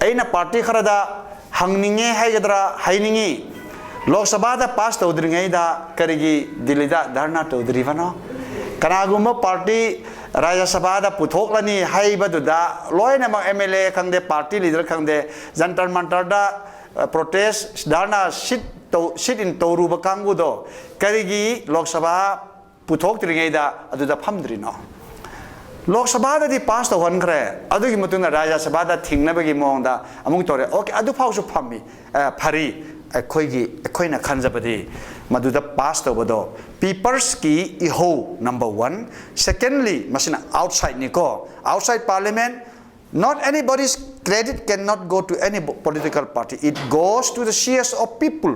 ꯑꯩꯅ ꯄꯥꯔꯇꯤ ꯈꯔꯗ ꯍꯪꯅꯤꯡꯉꯦ ꯍꯥꯏꯒꯗ꯭ꯔꯥ, ꯍꯥꯏꯅꯤꯡꯉꯤ, ꯂꯣꯛ ꯁꯚꯥꯗ ꯄꯥꯁ ꯇꯧꯗ꯭ꯔꯤꯉꯩꯗ ꯀꯔꯤꯒꯤ ꯗꯤꯜꯂꯤꯗ ꯙꯔꯅꯥ ꯇꯧꯗ꯭ꯔꯤꯕꯅꯣ? ꯀꯅꯥꯒꯨꯝꯕ ꯄꯥꯔꯇꯤ ꯔꯥꯖ꯭ꯌ ꯁꯚꯥꯗ ꯄꯨꯊꯣꯛꯂꯅꯤ ꯍꯥꯏꯕꯗꯨꯗ ꯂꯣꯏꯅꯃꯛ ꯑꯦꯝ ꯑꯦꯜ ꯑꯦ ꯈꯪꯗꯦ, ꯄꯥꯔꯇꯤ ꯂꯤꯗꯔ ꯈꯪꯗꯦ, ꯖꯟꯇꯔ ꯃꯟꯇꯔꯗ, ꯑ, ꯄ꯭ꯔꯣꯇꯦꯁ ꯙꯔꯅꯥ ꯁꯤꯠ ꯇꯧ-, ꯁꯤꯠ ꯏꯟ ꯇꯧꯔꯨꯕ ꯀꯥꯡꯕꯨꯗꯣ ꯀꯔꯤꯒꯤ ꯂꯣꯛ ꯁꯚꯥ ꯄꯨꯊꯣꯛꯇ꯭ꯔꯤꯉꯩꯗ ꯑꯗꯨꯗ ꯐꯝꯗ꯭ꯔꯤꯅꯣ? ꯂꯣꯛ ꯁꯚꯥꯗꯗꯤ ꯄꯥꯁ ꯇꯧꯍꯟꯈ꯭ꯔꯦ, ꯑꯗꯨꯒꯤ ꯃꯇꯨꯡꯗ ꯔꯥꯖ꯭ꯌ ꯁꯚꯥꯗ ꯊꯤꯡꯅꯕꯒꯤ ꯃꯑꯣꯡꯗ ꯑꯃꯨꯛ ꯇꯧꯔꯦ꯫ ꯑꯣꯀꯦ, ꯑꯗꯨꯐꯥꯎꯁꯨ ꯐꯝꯃꯤ, ꯑ, ꯐꯔꯤ꯫ ꯑꯩꯈꯣꯏꯒꯤ, ꯑꯩꯈꯣꯏꯅ ꯈꯟꯖꯕꯗꯤ ꯃꯗꯨꯗ ꯄꯥꯁ ꯇꯧꯕꯗꯣ ꯄꯤꯄꯜꯁꯀꯤ ꯏꯍꯧ, number one꯫ Secondly, ꯃꯁꯤꯅ ꯑꯥꯎꯠꯁꯥꯏꯠꯅꯤꯀꯣ, outside parliament, not anybody's credit cannot go to any political party. It goes to the C S O people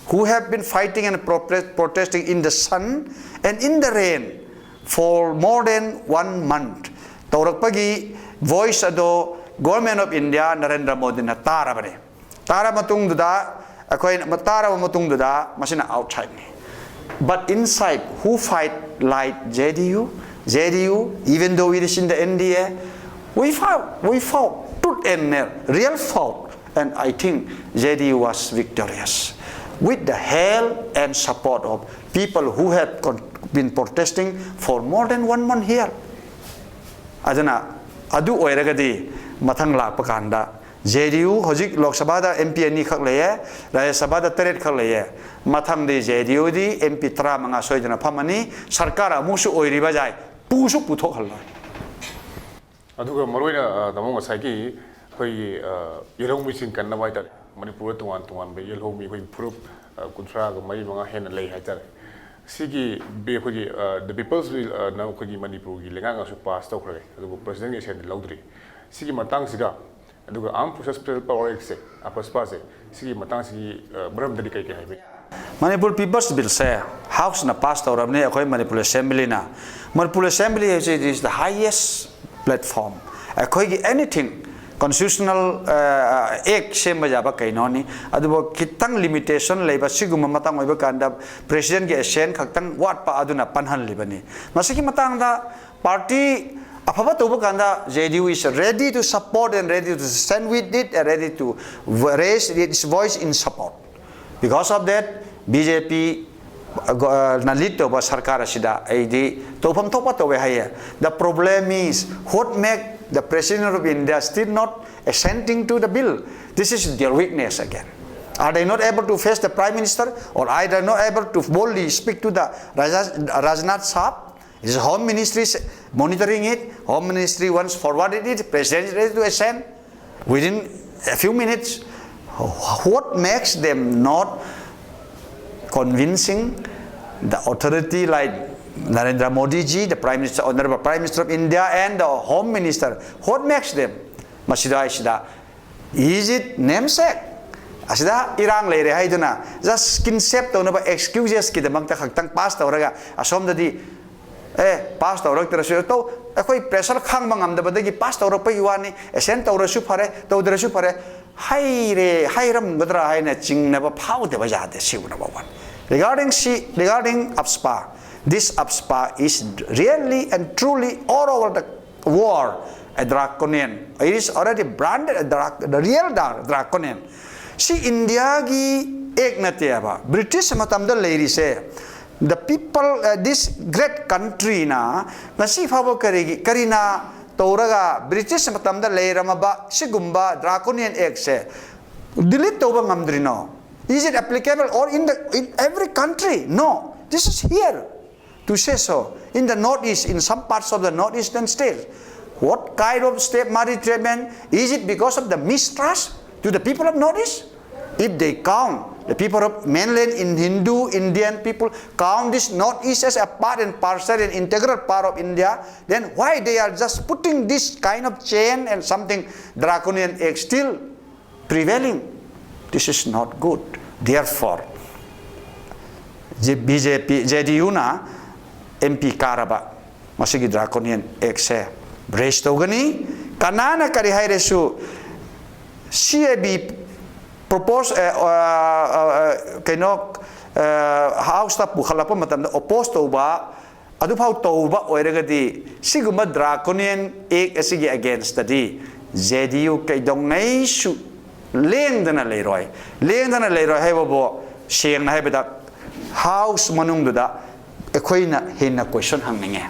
who have been fighting and protest- protesting in the sun and in the rain for more than one month. ꯇꯧꯔꯛꯄꯒꯤ Voice ꯑꯗꯣ Government of India Narendra Modi ꯅ ꯇꯥꯔꯕꯅꯤ꯫ ꯇꯥꯔꯕ ꯃꯇꯨꯡꯗꯨꯗ ꯑꯩꯈꯣꯏꯅ ꯇꯥꯔꯕ ꯃꯇꯨꯡꯗꯨꯗ ꯃꯁꯤꯅ outside ꯅꯤ꯫ But inside, who fight like J D U? J D U, even though it is in the N D A, we fought, we fought tooth and nail, real fought. And I think J D U was victorious with the help and support of people who have con- been protesting for more than one month here. ꯑꯗꯨꯅ ꯑꯗꯨ ꯑꯣꯏꯔꯒꯗꯤ ꯃꯊꯪ ꯂꯥꯛꯄ ꯀꯥꯟꯗ J D U ꯍꯧꯖꯤꯛ ꯂꯣꯛ ꯁꯚꯥꯗ M P ꯑꯅꯤꯈꯛ ꯂꯩꯌꯦ, ꯔꯥꯖ꯭ꯌ ꯁꯚꯥꯗ ꯇꯔꯦꯠꯈꯛ ꯂꯩꯌꯦ꯫ ꯃꯊꯪꯗꯤ J D U ꯗꯤ M P ꯇꯔꯥꯃꯉꯥ ꯁꯣꯏꯗꯅ ꯐꯝꯃꯅꯤ꯫ ꯁꯔꯀꯥꯔ ꯑꯃꯨꯛꯁꯨ ꯑꯣꯏꯔꯤꯕ ꯌꯥꯏ, ꯄꯨꯁꯨ ꯄꯨꯊꯣꯛꯍꯜꯂꯣꯏ꯫ ꯑꯗꯨꯒ ꯃꯔꯨꯑꯣꯏꯅ ꯑ, ꯇꯥꯃꯣ, ꯉꯁꯥꯏꯒꯤ ꯑꯩꯈꯣꯏꯒꯤ ꯑ, ꯌꯦꯜꯍꯧꯃꯤꯁꯤꯡ ꯀꯟꯅꯕ ꯍꯥꯏꯇꯥꯔꯦ, ꯃꯅꯤꯄꯨꯔꯗ ꯇꯣꯉꯥꯟ ꯇꯣꯉꯥꯟꯕ ꯌꯦꯜꯍꯧꯃꯤ ꯑꯩꯈꯣꯏꯒꯤ ꯐꯨꯔꯨꯞ ꯑ, ꯀꯨꯟꯊ꯭ꯔꯥꯒ ꯃꯔꯤ ꯃꯉꯥ ꯍꯦꯟꯅ ꯂꯩ ꯍꯥꯏꯇꯥꯔꯦ꯫ ꯁꯤꯒꯤ ꯕꯤ- ꯑꯩꯈꯣꯏꯒꯤ ꯗ ꯄꯤꯄꯜꯁ ꯕꯤꯜꯅ ꯑꯩꯈꯣꯏꯒꯤ ꯃꯅꯤꯄꯨꯔꯒꯤ ꯂꯩꯉꯥꯛꯅꯁꯨ ꯄꯥꯁ ꯇꯧꯈ꯭ꯔꯦ, ꯑꯗꯨꯕꯨ ꯄ꯭ꯔꯁꯤꯗꯦꯟꯒꯤ ꯑꯦꯁꯦꯟꯗꯤ ꯂꯧꯗ꯭ꯔꯤ꯫ ꯁꯤꯒꯤ ꯃꯇꯥꯡꯁꯤꯒ, ꯑꯗꯨꯒ Armed Forces Special Power Act ꯁꯦ, ꯑꯄꯁꯄꯥꯁꯦ, ꯁꯤꯒꯤ ꯃꯇꯥꯡꯁꯤꯒꯤ ꯑ, ꯃꯔꯝꯗꯗꯤ ꯀꯩ ꯀꯩ ꯍꯥꯏꯕꯤ? ꯃꯅꯤꯄꯨꯔ ꯄꯤꯄꯜꯁ ꯕꯤꯜꯁꯦ ꯍꯥꯎꯁꯅ ꯄꯥꯁ ꯇꯧꯔꯕꯅꯤ, ꯑꯩꯈꯣꯏ ꯃꯅꯤꯄꯨꯔ ꯑꯦꯁꯦꯝꯕ꯭ꯂꯤꯅ꯫ ꯃꯅꯤꯄꯨꯔ ꯑꯦꯁꯦꯝꯕ꯭ꯂꯤ ꯍꯥꯏꯕꯁꯤ it is the highest platform꯫ ꯑꯩꯈꯣꯏꯒꯤ anything constitutional act ꯁꯦꯝꯕ ꯌꯥꯕ ꯀꯩꯅꯣꯅꯤ꯫ ꯑꯗꯨꯕꯨ ꯈꯤꯇꯪ ꯂꯤꯃꯤꯇꯦꯁꯟ ꯂꯩꯕ ꯁꯤꯒꯨꯝꯕ ꯃꯇꯥꯡ ꯑꯣꯏꯕ ꯀꯥꯟꯗ ꯄ꯭ꯔꯦꯁꯤꯗꯦꯟꯒꯤ ꯑꯦꯁꯦꯟ ꯈꯛꯇꯪ ꯋꯥꯠꯄ ꯑꯗꯨꯅ ꯄꯟꯍꯜꯂꯤꯕꯅꯤ꯫ ꯃꯁꯤꯒꯤ ꯃꯇꯥꯡꯗ ꯄꯥꯔꯇꯤ ꯑꯐꯕ ꯇꯧꯕ ꯀꯥꯟꯗ J D U is ready to support and ready to stand with it and ready to raise its voice in support. Because of that, B J P ꯅ ꯂꯤꯗ ꯇꯧꯕ ꯁꯔꯀꯥꯔ ꯑꯁꯤꯗ ꯑꯩꯗꯤ ꯇꯧꯐꯝ ꯊꯣꯛꯄ ꯇꯧꯋꯦ ꯍꯥꯏꯌꯦ꯫ The problem is what make the President of India still not assenting to the bill? This is their weakness again. Are they not able to face the Prime Minister, or are they not able to boldly speak to the Rajnath Saab? Is Home Ministry monitoring it? Home Ministry once forwarded it, President is ready to assent within a few minutes. What makes them not convincing the authority like Narendra Modi ji, the Prime Minister, Honorable Prime Minister of India, and the Home Minister? What makes them? ꯃꯁꯤꯗ ꯍꯥꯏꯁꯤꯗ, is it namesake? ꯑꯁꯤꯗ ꯏꯔꯥꯡ ꯂꯩꯔꯦ ꯍꯥꯏꯗꯨꯅ just skin safe ꯇꯧꯅꯕ excuses ꯀꯤꯗꯃꯛꯇ ꯈꯛꯇꯪ pass ꯇꯧꯔꯒ ꯑꯁꯣꯝꯗꯗꯤ ꯑꯦ, pass ꯇꯧꯔꯛꯇ꯭ꯔꯁꯨ ꯇꯧ, ꯑꯩꯈꯣꯏ ꯄ꯭ꯔꯦꯁꯔ ꯈꯥꯡꯕ ꯉꯝꯗꯕꯗꯒꯤ ꯄꯥꯁ ꯇꯧꯔꯛꯄꯒꯤ ꯋꯥꯅꯤ, ꯑꯦꯁꯦꯟ ꯇꯧꯔꯁꯨ ꯐꯔꯦ, ꯇꯧꯗ꯭ꯔꯁꯨ ꯐꯔꯦ, ꯍꯩꯔꯦ, ꯍꯩꯔꯝꯒꯗ꯭ꯔꯥ ꯍꯥꯏꯅ ꯆꯤꯡꯅꯕ ꯐꯥꯎꯗꯕ ꯌꯥꯗꯦ꯫ ꯁꯤꯕꯨ number one꯫ Regarding ꯁꯤ, regarding AFSPA, this AFSPA is really and truly all over the world a draconian. It is already branded a drac-, the real dra-, draconian. ꯁꯤ ꯏꯟꯗꯤꯌꯥꯒꯤ ꯑꯦꯛ ꯅꯠꯇꯦꯕ, ꯕ꯭ꯔꯤꯇꯤꯁ ꯃꯇꯝꯗ ꯂꯩꯔꯤꯁꯦ꯫ The people, uh, this great countryꯅ ꯉꯁꯤ ꯐꯥꯎꯕ ꯀꯔꯤꯒꯤ, ꯀꯔꯤꯅ ꯇꯧꯔꯒ ꯕ꯭ꯔꯤꯇꯤꯁ ꯃꯇꯝꯗ ꯂꯩꯔꯝꯃꯕ ꯁꯤꯒꯨꯝꯕ draconian actꯁꯦ delete ꯇꯧꯕ ꯉꯝꯗ꯭ꯔꯤꯅꯣ? Is it applicable or in the, in every country? No, this is here to say so. In the Northeast, in some parts of the Northeastern states, what kind of step marriage treatment? Is it because of the mistrust to the people of Northeast? If they count the people of mainland in Hindu, Indian people count this Northeast as a part and parcel and integral part of India, then why they are just putting this kind of chain and something draconian act still prevailing? This is not good. Therefore, J-, B J P, J D ꯌꯨꯅ M P ꯀꯥꯔꯕ ꯃꯁꯤꯒꯤ draconian actꯁꯦ raise ꯇꯧꯒꯅꯤ꯫ ꯀꯅꯥꯅ ꯀꯔꯤ ꯍꯥꯏꯔꯁꯨ, ꯁꯤ A B propose, ꯑ, ꯑ, ꯑ, ꯑ, ꯀꯩꯅꯣ, ꯑ, ꯍꯥꯎꯁꯇ ꯄꯨꯈꯠꯂꯛꯄ ꯃꯇꯝꯗ oppose ꯇꯧꯕ, ꯑꯗꯨꯐꯥꯎ ꯇꯧꯕ ꯑꯣꯏꯔꯒꯗꯤ, ꯁꯤꯒꯨꯝꯕ draconian act ꯑꯁꯤꯒꯤ againstꯇꯗꯤ ꯖꯦ ꯗꯤ ꯌꯨ ꯀꯩꯗꯧꯉꯩꯁꯨ ꯂꯦꯡꯗꯅ ꯂꯩꯔꯣꯏ꯫ ꯂꯦꯡꯗꯅ ꯂꯩꯔꯣꯏ ꯍꯥꯏꯕꯕꯨ, ꯁꯦꯡꯅ ꯍꯥꯏꯕꯗ, ꯍꯥꯎꯁ ꯃꯅꯨꯡꯗꯨꯗ ꯑꯩꯈꯣꯏꯅ ꯍꯦꯟꯅ question ꯍꯪꯅꯤꯡꯉꯦ꯫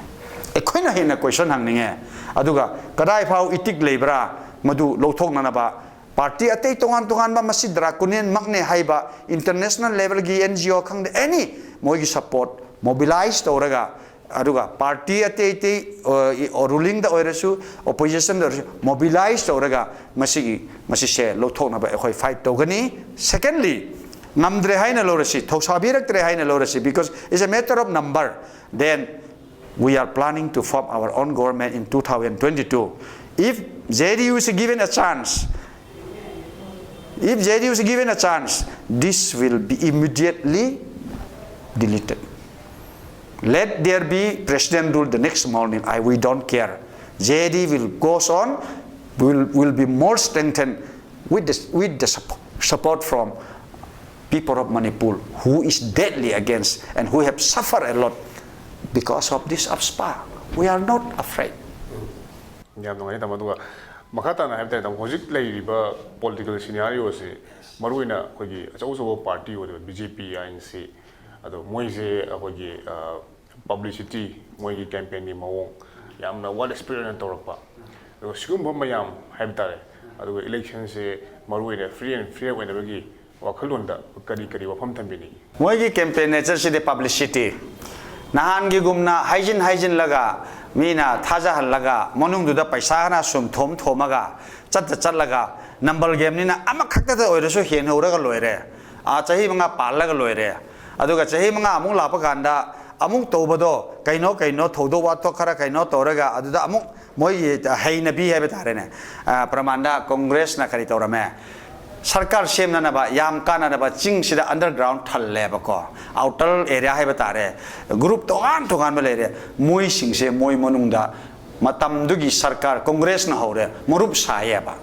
ꯑꯩꯈꯣꯏꯅ ꯍꯦꯟꯅ question ꯍꯪꯅꯤꯡꯉꯦ꯫ ꯑꯗꯨꯒ ꯀꯗꯥꯏ ꯐꯥꯎ ꯏꯇꯤꯛ ꯂꯩꯕ꯭ꯔꯥ, ꯃꯗꯨ ꯂꯧꯊꯣꯛꯅꯅꯕ party ꯑꯇꯩ ꯇꯣꯉꯥꯟ ꯇꯣꯉꯥꯟꯕ, ꯃꯁꯤ draconian ꯃꯛꯅꯦ ꯍꯥꯏꯕ international levelꯒꯤ N G O ꯈꯪꯗꯦ, any, ꯃꯣꯏꯒꯤ support mobilize ꯇꯧꯔꯒ, ꯑꯗꯨꯒ party ꯑꯇꯩ ꯑꯇꯩ, ꯑ, ꯔꯨꯂꯤꯡꯗ ꯑꯣꯏꯔꯁꯨ, oppositionꯗ ꯑꯣꯏꯔꯁꯨ, mobilize ꯇꯧꯔꯒ ꯃꯁꯤꯒꯤ, ꯃꯁꯤꯁꯦ ꯂꯧꯊꯣꯛꯅꯕ ꯑꯩꯈꯣꯏ fight ꯇꯧꯒꯅꯤ꯫ Secondly, ꯉꯝꯗ꯭ꯔꯦ ꯍꯥꯏꯅ ꯂꯧꯔꯁꯤ, ꯊꯧꯁꯥꯕꯤꯔꯛꯇ꯭ꯔꯦ ꯍꯥꯏꯅ ꯂꯧꯔꯁꯤ, because it's a matter of number, then we are planning to form our own government in two thousand twenty-two. If J D U is given a chance, if J D U is given a chance, this will be immediately deleted. Let there be president rule the next morning. I, we don't care. J A D will goes on, will, will be more strengthened with the, with the sup- support from people of Manipur who is deadly against and who have suffered a lot because of this AFSPA. We are not afraid. ꯌꯥꯝ ꯅꯨꯡꯉꯥꯏ ꯇꯥꯃꯣ꯫ ꯑꯗꯨꯒ ꯃꯈꯥ ꯇꯥꯅ ꯍꯥꯏꯕ ꯇꯥꯔꯦ ꯇꯥꯃꯣ, ꯍꯧꯖꯤꯛ ꯂꯩꯔꯤꯕ political scenario ꯑꯁꯤ ꯃꯔꯨꯑꯣꯏꯅ ꯑꯩꯈꯣꯏꯒꯤ ꯑꯆꯧ ꯑꯆꯧꯕ party ꯑꯣꯏꯔꯤꯕ B J P, I N C, ꯑꯗꯣ ꯃꯣꯏꯁꯦ ꯑꯩꯈꯣꯏꯒꯤ publicity, ꯃꯣꯏꯒꯤ campaignꯒꯤ ꯃꯑꯣꯡ ꯌꯥꯝꯅ well spread ꯑꯣꯏꯅ ꯇꯧꯔꯛꯄ, ꯑꯗꯨꯒ ꯁꯤꯒꯨꯝꯕ ꯃꯌꯥꯝ ꯍꯥꯏꯕ ꯇꯥꯔꯦ, ꯑꯗꯨꯒ electionꯁꯦ ꯃꯔꯨꯑꯣꯏꯅ free and fair ꯑꯣꯏꯅꯕꯒꯤ ꯋꯥꯈꯜꯂꯣꯟꯗ ꯀꯔꯤ ꯀꯔꯤ ꯋꯥꯐꯝ ꯊꯝꯕꯤꯅꯤꯡꯉꯤ? ꯃꯣꯏꯒꯤ campaign natureꯁꯤꯗꯤ publicity꯫ ꯅꯍꯥꯟꯒꯤꯒꯨꯝꯅ ꯍꯥꯏꯖꯤꯟ ꯍꯥꯏꯖꯤꯟꯂꯒ, ꯃꯤꯅ ꯊꯥꯖꯍꯜꯂꯒ, ꯃꯅꯨꯡꯗꯨꯗ ꯄꯩꯁꯥꯅ ꯁꯨꯝ ꯊꯣꯝ ꯊꯣꯝꯃꯒ, ꯆꯠꯇ ꯆꯠꯂꯒ, number gameꯅꯤꯅ ꯑꯃꯈꯛꯇꯗ ꯑꯣꯏꯔꯁꯨ ꯍꯦꯟꯍꯧꯔꯒ ꯂꯣꯏꯔꯦ꯫ ꯑꯥ, ꯆꯍꯤ ꯃꯉꯥ ꯄꯥꯜꯂꯒ ꯂꯣꯏꯔꯦ꯫ ꯑꯗꯨꯒ ꯆꯍꯤ ꯃꯉꯥ ꯑꯃꯨꯛ ꯂꯥꯛꯄ ꯀꯥꯟꯗ ꯑꯃꯨꯛ ꯇꯧꯕꯗꯣ, ꯀꯩꯅꯣ ꯀꯩꯅꯣ ꯊꯧꯗꯣꯛ ꯋꯥꯊꯣꯛ ꯈꯔ ꯀꯩꯅꯣ ꯇꯧꯔꯒ, ꯑꯗꯨꯗ ꯑꯃꯨꯛ ꯃꯣꯏꯒꯤ ꯍꯩꯅꯕꯤ ꯍꯥꯏꯕ ꯇꯥꯔꯦꯅꯦ꯫ ꯑ, ꯄ꯭ꯔꯃꯥꯟꯗ ꯀꯣꯡꯒ꯭ꯔꯦꯁꯅ ꯀꯔꯤ ꯇꯧꯔꯝꯃꯦ? ꯁꯔꯀꯥꯔ ꯁꯦꯝꯅꯅꯕ, ꯌꯥꯝ ꯀꯥꯟꯅꯅꯕ ꯆꯤꯡꯁꯤꯗ underground ꯊꯜꯂꯦꯕꯀꯣ꯫ Outer area ꯍꯥꯏꯕ ꯇꯥꯔꯦ꯫ Group ꯇꯣꯉꯥꯟ ꯇꯣꯉꯥꯟꯕ ꯂꯩꯔꯦ꯫ ꯃꯣꯏꯁꯤꯡꯁꯦ ꯃꯣꯏ ꯃꯅꯨꯡꯗ ꯃꯇꯝꯗꯨꯒꯤ ꯁꯔꯀꯥꯔ ꯀꯣꯡꯒ꯭ꯔꯦꯁꯅ ꯍꯧꯔꯦ, ꯃꯔꯨꯞ ꯁꯥꯏꯌꯦꯕ꯫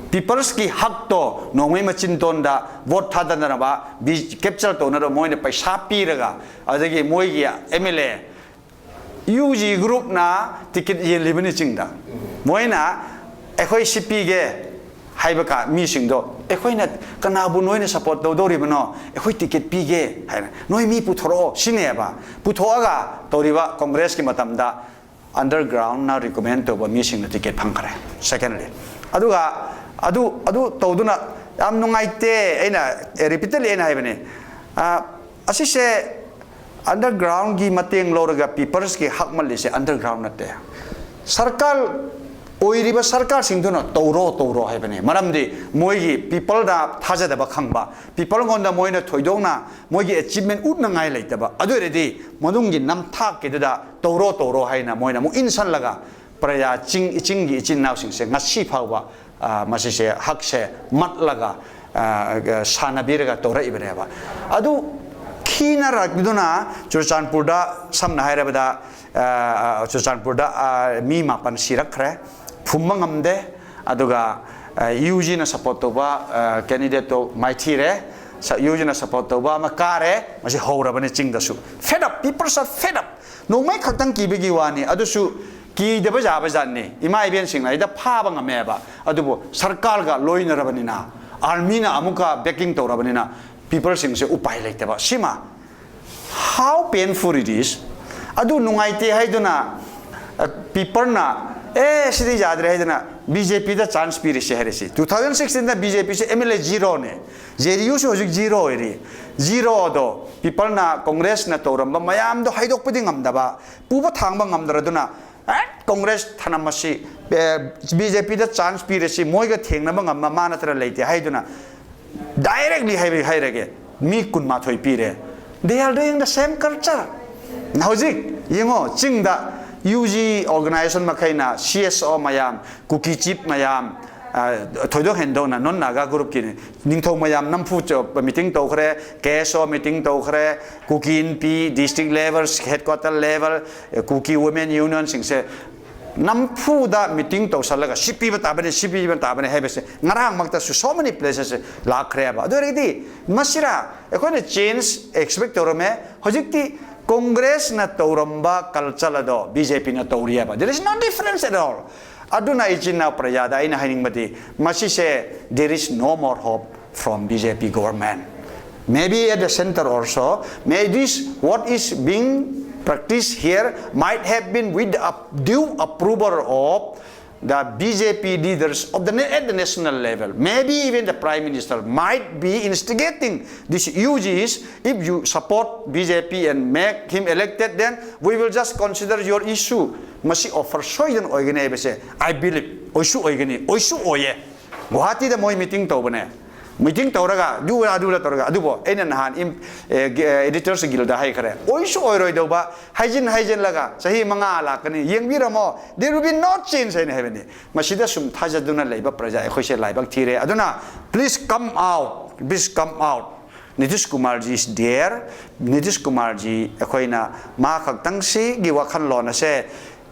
Peopleꯁꯀꯤ ꯍꯛꯇꯣ ꯅꯣꯡꯃꯩ ꯃꯆꯤꯟ ꯇꯣꯟꯗ vote ꯊꯥꯗꯅꯅꯕ, ꯕꯤ-, capture ꯇꯧꯅꯅꯕ ꯃꯣꯏꯅ ꯄꯩꯁꯥ ꯄꯤꯔꯒ, ꯑꯗꯒꯤ ꯃꯣꯏꯒꯤ M L A, U G groupꯅ ticket ꯌꯦꯜꯂꯤꯕꯅꯤ ꯆꯤꯡꯗ꯫ ꯃꯣꯏꯅ ꯑꯩꯈꯣꯏ ꯁꯤ ꯄꯤꯒꯦ ꯍꯥꯏꯕ ꯀꯥ ꯃꯤꯁꯤꯡꯗꯣ, ꯑꯩꯈꯣꯏꯅ ꯀꯅꯥꯕꯨ ꯅꯣꯏꯅ support ꯇꯧꯗꯧꯔꯤꯕꯅꯣ? ꯑꯩꯈꯣꯏ ticket ꯄꯤꯒꯦ ꯍꯥꯏꯅ, ꯅꯣꯏ ꯃꯤ ꯄꯨꯊꯣꯔꯛꯑꯣ ꯁꯤꯅꯦꯕ꯫ ꯄꯨꯊꯣꯛꯑꯒ ꯇꯧꯔꯤꯕ ꯀꯣꯡꯒ꯭ꯔꯦꯁꯀꯤ ꯃꯇꯝꯗ undergroundꯅ recommend ꯇꯧꯕ ꯃꯤꯁꯤꯡꯅ ticket ꯐꯪꯈ꯭ꯔꯦ꯫ Secondly, ꯑꯗꯨꯒ ꯑꯗꯨ, ꯑꯗꯨ ꯇꯧꯗꯨꯅ ꯌꯥꯝ ꯅꯨꯡꯉꯥꯏꯇꯦ꯫ ꯑꯩꯅ repeatedly ꯑꯩꯅ ꯍꯥꯏꯕꯅꯤ, ꯑ, ꯑꯁꯤꯁꯦ undergroundꯒꯤ ꯃꯇꯦꯡ ꯂꯧꯔꯒ peopleꯁꯀꯤ ꯍꯛ ꯃꯜꯂꯤꯁꯦ underground ꯅꯠꯇꯦ꯫ ꯁꯔꯀꯥꯔ, ꯑꯣꯏꯔꯤꯕ ꯁꯔꯀꯥꯔꯁꯤꯡꯗꯨꯅ ꯇꯧꯔꯣ, ꯇꯧꯔꯣ ꯍꯥꯏꯕꯅꯤ꯫ ꯃꯔꯝꯗꯤ ꯃꯣꯏꯒꯤ peopleꯗ ꯊꯥꯖꯗꯕ ꯈꯪꯕ, peopleꯉꯣꯟꯗ ꯃꯣꯏꯅ ꯊꯣꯏꯗꯣꯛꯅ ꯃꯣꯏꯒꯤ achievement ꯎꯠꯅꯉꯥꯏ ꯂꯩꯇꯕ꯫ ꯑꯗꯨ ꯑꯣꯏꯔꯗꯤ ꯃꯅꯨꯡꯒꯤ ꯅꯝꯊꯥꯛꯀꯤꯗꯨꯗ ꯇꯧꯔꯣ, ꯇꯧꯔꯣ ꯍꯥꯏꯅ ꯃꯣꯏꯅ ꯑꯃꯨꯛ ꯏꯟꯁꯜꯂꯒ ꯄ꯭ꯔꯖꯥ ꯆꯤꯡ, ꯆꯤꯡꯒꯤ ꯏꯆꯤꯟ ꯏꯅꯥꯎꯁꯤꯡꯁꯦ ꯉꯁꯤ ꯐꯥꯎꯕ, ꯑ, ꯃꯁꯤꯁꯦ ꯍꯛꯁꯦ ꯃꯠꯂꯒ, ꯑ, ꯁꯥꯟꯅꯕꯤꯔꯒ ꯇꯧꯔꯛꯏꯕꯅꯦꯕ꯫ ꯑꯗꯨ ꯀꯤꯅꯔꯛꯇꯨꯅ ꯆꯨꯔꯆꯥꯟꯄꯨꯔꯗ, ꯁꯝꯅ ꯍꯥꯏꯔꯕꯗ, ꯑ, ꯆꯨꯔꯆꯥꯟꯄꯨꯔꯗ, ꯑ, ꯃꯤ ꯃꯥꯄꯟ ꯁꯤꯔꯛꯈ꯭ꯔꯦ, ꯐꯨꯝꯕ ꯉꯝꯗꯦ꯫ ꯑꯗꯨꯒ, ꯑ, UGꯅ support ꯇꯧꯕ, ꯑ, candidateꯇꯣ ꯃꯥꯏꯊꯤꯔꯦ꯫ ꯁ-, UGꯅ support ꯇꯧꯕ ꯑꯃ ꯀꯥꯔꯦ꯫ ꯃꯁꯤ ꯍꯧꯔꯕꯅꯤ ꯆꯤꯡꯗꯁꯨ꯫ Fed up, people are fed up꯫ ꯅꯣꯡꯃꯩ ꯈꯛꯇꯪ ꯀꯤꯕꯒꯤ ꯋꯥꯅꯤ, ꯑꯗꯨꯁꯨ ꯀꯤꯗꯕ ꯌꯥꯕ ꯖꯥꯠꯅꯤ꯫ ꯏꯃꯥ ꯏꯕꯦꯟꯁꯤꯡꯅ ꯍꯦꯛꯇ ꯐꯥꯕ ꯉꯝꯃꯦꯕ꯫ ꯑꯗꯨꯕꯨ ꯁꯔꯀꯥꯔꯒ ꯂꯣꯏꯅꯔꯕꯅꯤꯅ, armyꯅ ꯑꯃꯨꯛꯀ backing ꯇꯧꯔꯕꯅꯤꯅ, peopleꯁꯤꯡꯁꯦ ꯎꯄꯥꯏ ꯂꯩꯇꯕ꯫ ꯁꯤꯃ how painful it is꯫ ꯑꯗꯨ ꯅꯨꯡꯉꯥꯏꯇꯦ ꯍꯥꯏꯗꯨꯅ, ꯑ, peopleꯅ, "ꯑꯦ, ꯁꯤꯗꯤ ꯌꯥꯗ꯭ꯔꯦ" ꯍꯥꯏꯗꯨꯅ BJPꯗ chance ꯄꯤꯔꯤꯁꯦ ꯍꯥꯏꯔꯤꯁꯤ꯫ Two thousand sixteenꯗ BJPꯁꯦ MLA zeroꯅꯦ꯫ JDUꯁꯨ ꯍꯧꯖꯤꯛ zero ꯑꯣꯏꯔꯤ꯫ Zeroꯗꯣ peopleꯅ, Congressꯅ ꯇꯧꯔꯝꯕ ꯃꯌꯥꯝꯗꯣ ꯍꯥꯏꯗꯣꯛꯄꯗꯤ ꯉꯝꯗꯕ, ꯄꯨꯕ ꯊꯥꯡꯕ ꯉꯝꯗ꯭ꯔꯗꯨꯅ, "ꯑꯦ, Congress ꯊꯅꯝꯃꯁꯤ, ꯑꯦ, BJPꯗ chance ꯄꯤꯔꯁꯤ, ꯃꯣꯏꯒ ꯊꯦꯡꯅꯕ ꯉꯝꯕ ꯃꯥ ꯅꯠꯇꯅ ꯂꯩꯇꯦ" ꯍꯥꯏꯗꯨꯅ directly ꯍꯥꯏꯕ-, ꯍꯥꯏꯔꯒꯦ, ꯃꯤ ꯀꯨꯟꯃꯥꯊꯣꯏ ꯄꯤꯔꯦ꯫ They are doing the same culture꯫ ꯍꯧꯖꯤꯛ ꯌꯦꯡꯉꯣ, ꯆꯤꯡꯗ UG organization ꯃꯈꯩꯅ, CSO ꯃꯌꯥꯝ, ꯀꯨꯀꯤ chief ꯃꯌꯥꯝ, ꯑ, ꯊꯣꯏꯗꯣꯛ ꯍꯦꯟꯗꯣꯛꯅ non Naga groupꯀꯤ ꯅꯤꯡꯊꯧ ꯃꯌꯥꯝ ꯅꯝꯐꯨ ꯆ-, meeting ꯇꯧꯈ꯭ꯔꯦ, KSO meeting ꯇꯧꯈ꯭ꯔꯦ, ꯀꯨꯀꯤ ꯏꯟꯄꯤ, district level, headquarter level, ꯀꯨꯀꯤ women unionꯁꯤꯡꯁꯦ ꯅꯝꯐꯨꯗ meeting ꯇꯧꯁꯜꯂꯒ, "ꯁꯤ ꯄꯤꯕ ꯇꯥꯕꯅꯤ, ꯁꯤ ꯄꯤꯕ ꯇꯥꯕꯅꯤ" ꯍꯥꯏꯕꯁꯦ ꯉꯔꯥꯡꯃꯛꯇꯁꯨ so many places ꯂꯥꯛꯈ꯭ꯔꯦꯕ꯫ ꯑꯗꯨ ꯑꯣꯏꯔꯒꯗꯤ ꯃꯁꯤꯔ ꯑꯩꯈꯣꯏꯅ change expect ꯇꯧꯔꯝꯃꯦ? ꯍꯧꯖꯤꯛꯇꯤ Congressꯅ ꯇꯧꯔꯝꯕ culture ꯑꯗꯣ BJPꯅ ꯇꯧꯔꯤꯑꯕ꯫ There is no difference at all꯫ ꯑꯗꯨꯅ ꯏꯆꯤꯟ ꯏꯅꯥꯎ ꯄ꯭ꯔꯖꯥꯗ ꯑꯩꯅ ꯍꯥꯏꯅꯤꯡꯕꯗꯤ, ꯃꯁꯤꯁꯦ, there is no more hope from BJP government. Maybe at the center also, may this, what is being practiced here, might have been with the due approval of the BJP leaders of the na-, at the national level. Maybe even the Prime Minister might be instigating these UGs. "If you support BJP and make him elected, then we will just consider your issue." ꯃꯁꯤ offer ꯁꯣꯏꯗꯅ ꯑꯣꯏꯒꯅꯤ ꯍꯥꯏꯕꯁꯦ, I believe, ꯑꯣꯏꯁꯨ ꯑꯣꯏꯒꯅꯤ, ꯑꯣꯏꯁꯨ ꯑꯣꯏꯌꯦ꯫ ꯒꯨꯋꯥꯍꯥꯇꯤꯗ ꯃꯣꯏ meeting ꯇꯧꯕꯅꯦ꯫ Meeting ꯇꯧꯔꯒ, ꯑꯗꯨ ꯑꯗꯨꯗ ꯇꯧꯔꯒ, ꯑꯗꯨꯕꯨ ꯑꯩꯅ ꯅꯍꯥꯟ ꯏꯝ-, ꯑꯦ, ꯒ-, ꯑꯦ, Editors Guildꯗ ꯍꯥꯏꯈ꯭ꯔꯦ, ꯑꯣꯏꯁꯨ ꯑꯣꯏꯔꯣꯏꯗꯧꯕ, ꯍꯥꯏꯖꯤꯟ ꯍꯥꯏꯖꯤꯜꯂꯒ ꯆꯍꯤ ꯃꯉꯥ ꯂꯥꯛꯀꯅꯤ, ꯌꯦꯡꯕꯤꯔꯝꯃꯣ, there will be no change ꯍꯥꯏꯅ ꯍꯥꯏꯕꯅꯤ꯫ ꯃꯁꯤꯗ ꯁꯨꯝ ꯊꯥꯖꯗꯨꯅ ꯂꯩꯕ ꯄ꯭ꯔꯖꯥ ꯑꯩꯈꯣꯏꯁꯦ ꯂꯥꯏꯕꯛ ꯊꯤꯔꯦ꯫ ꯑꯗꯨꯅ please come out, please come out꯫ Nitish Kumarji is there. Nitish Kumarji ꯑꯩꯈꯣꯏꯅ ꯃꯥ ꯈꯛꯇꯪ ꯁꯤꯒꯤ ꯋꯥꯈꯜꯂꯣꯟ ꯑꯁꯦ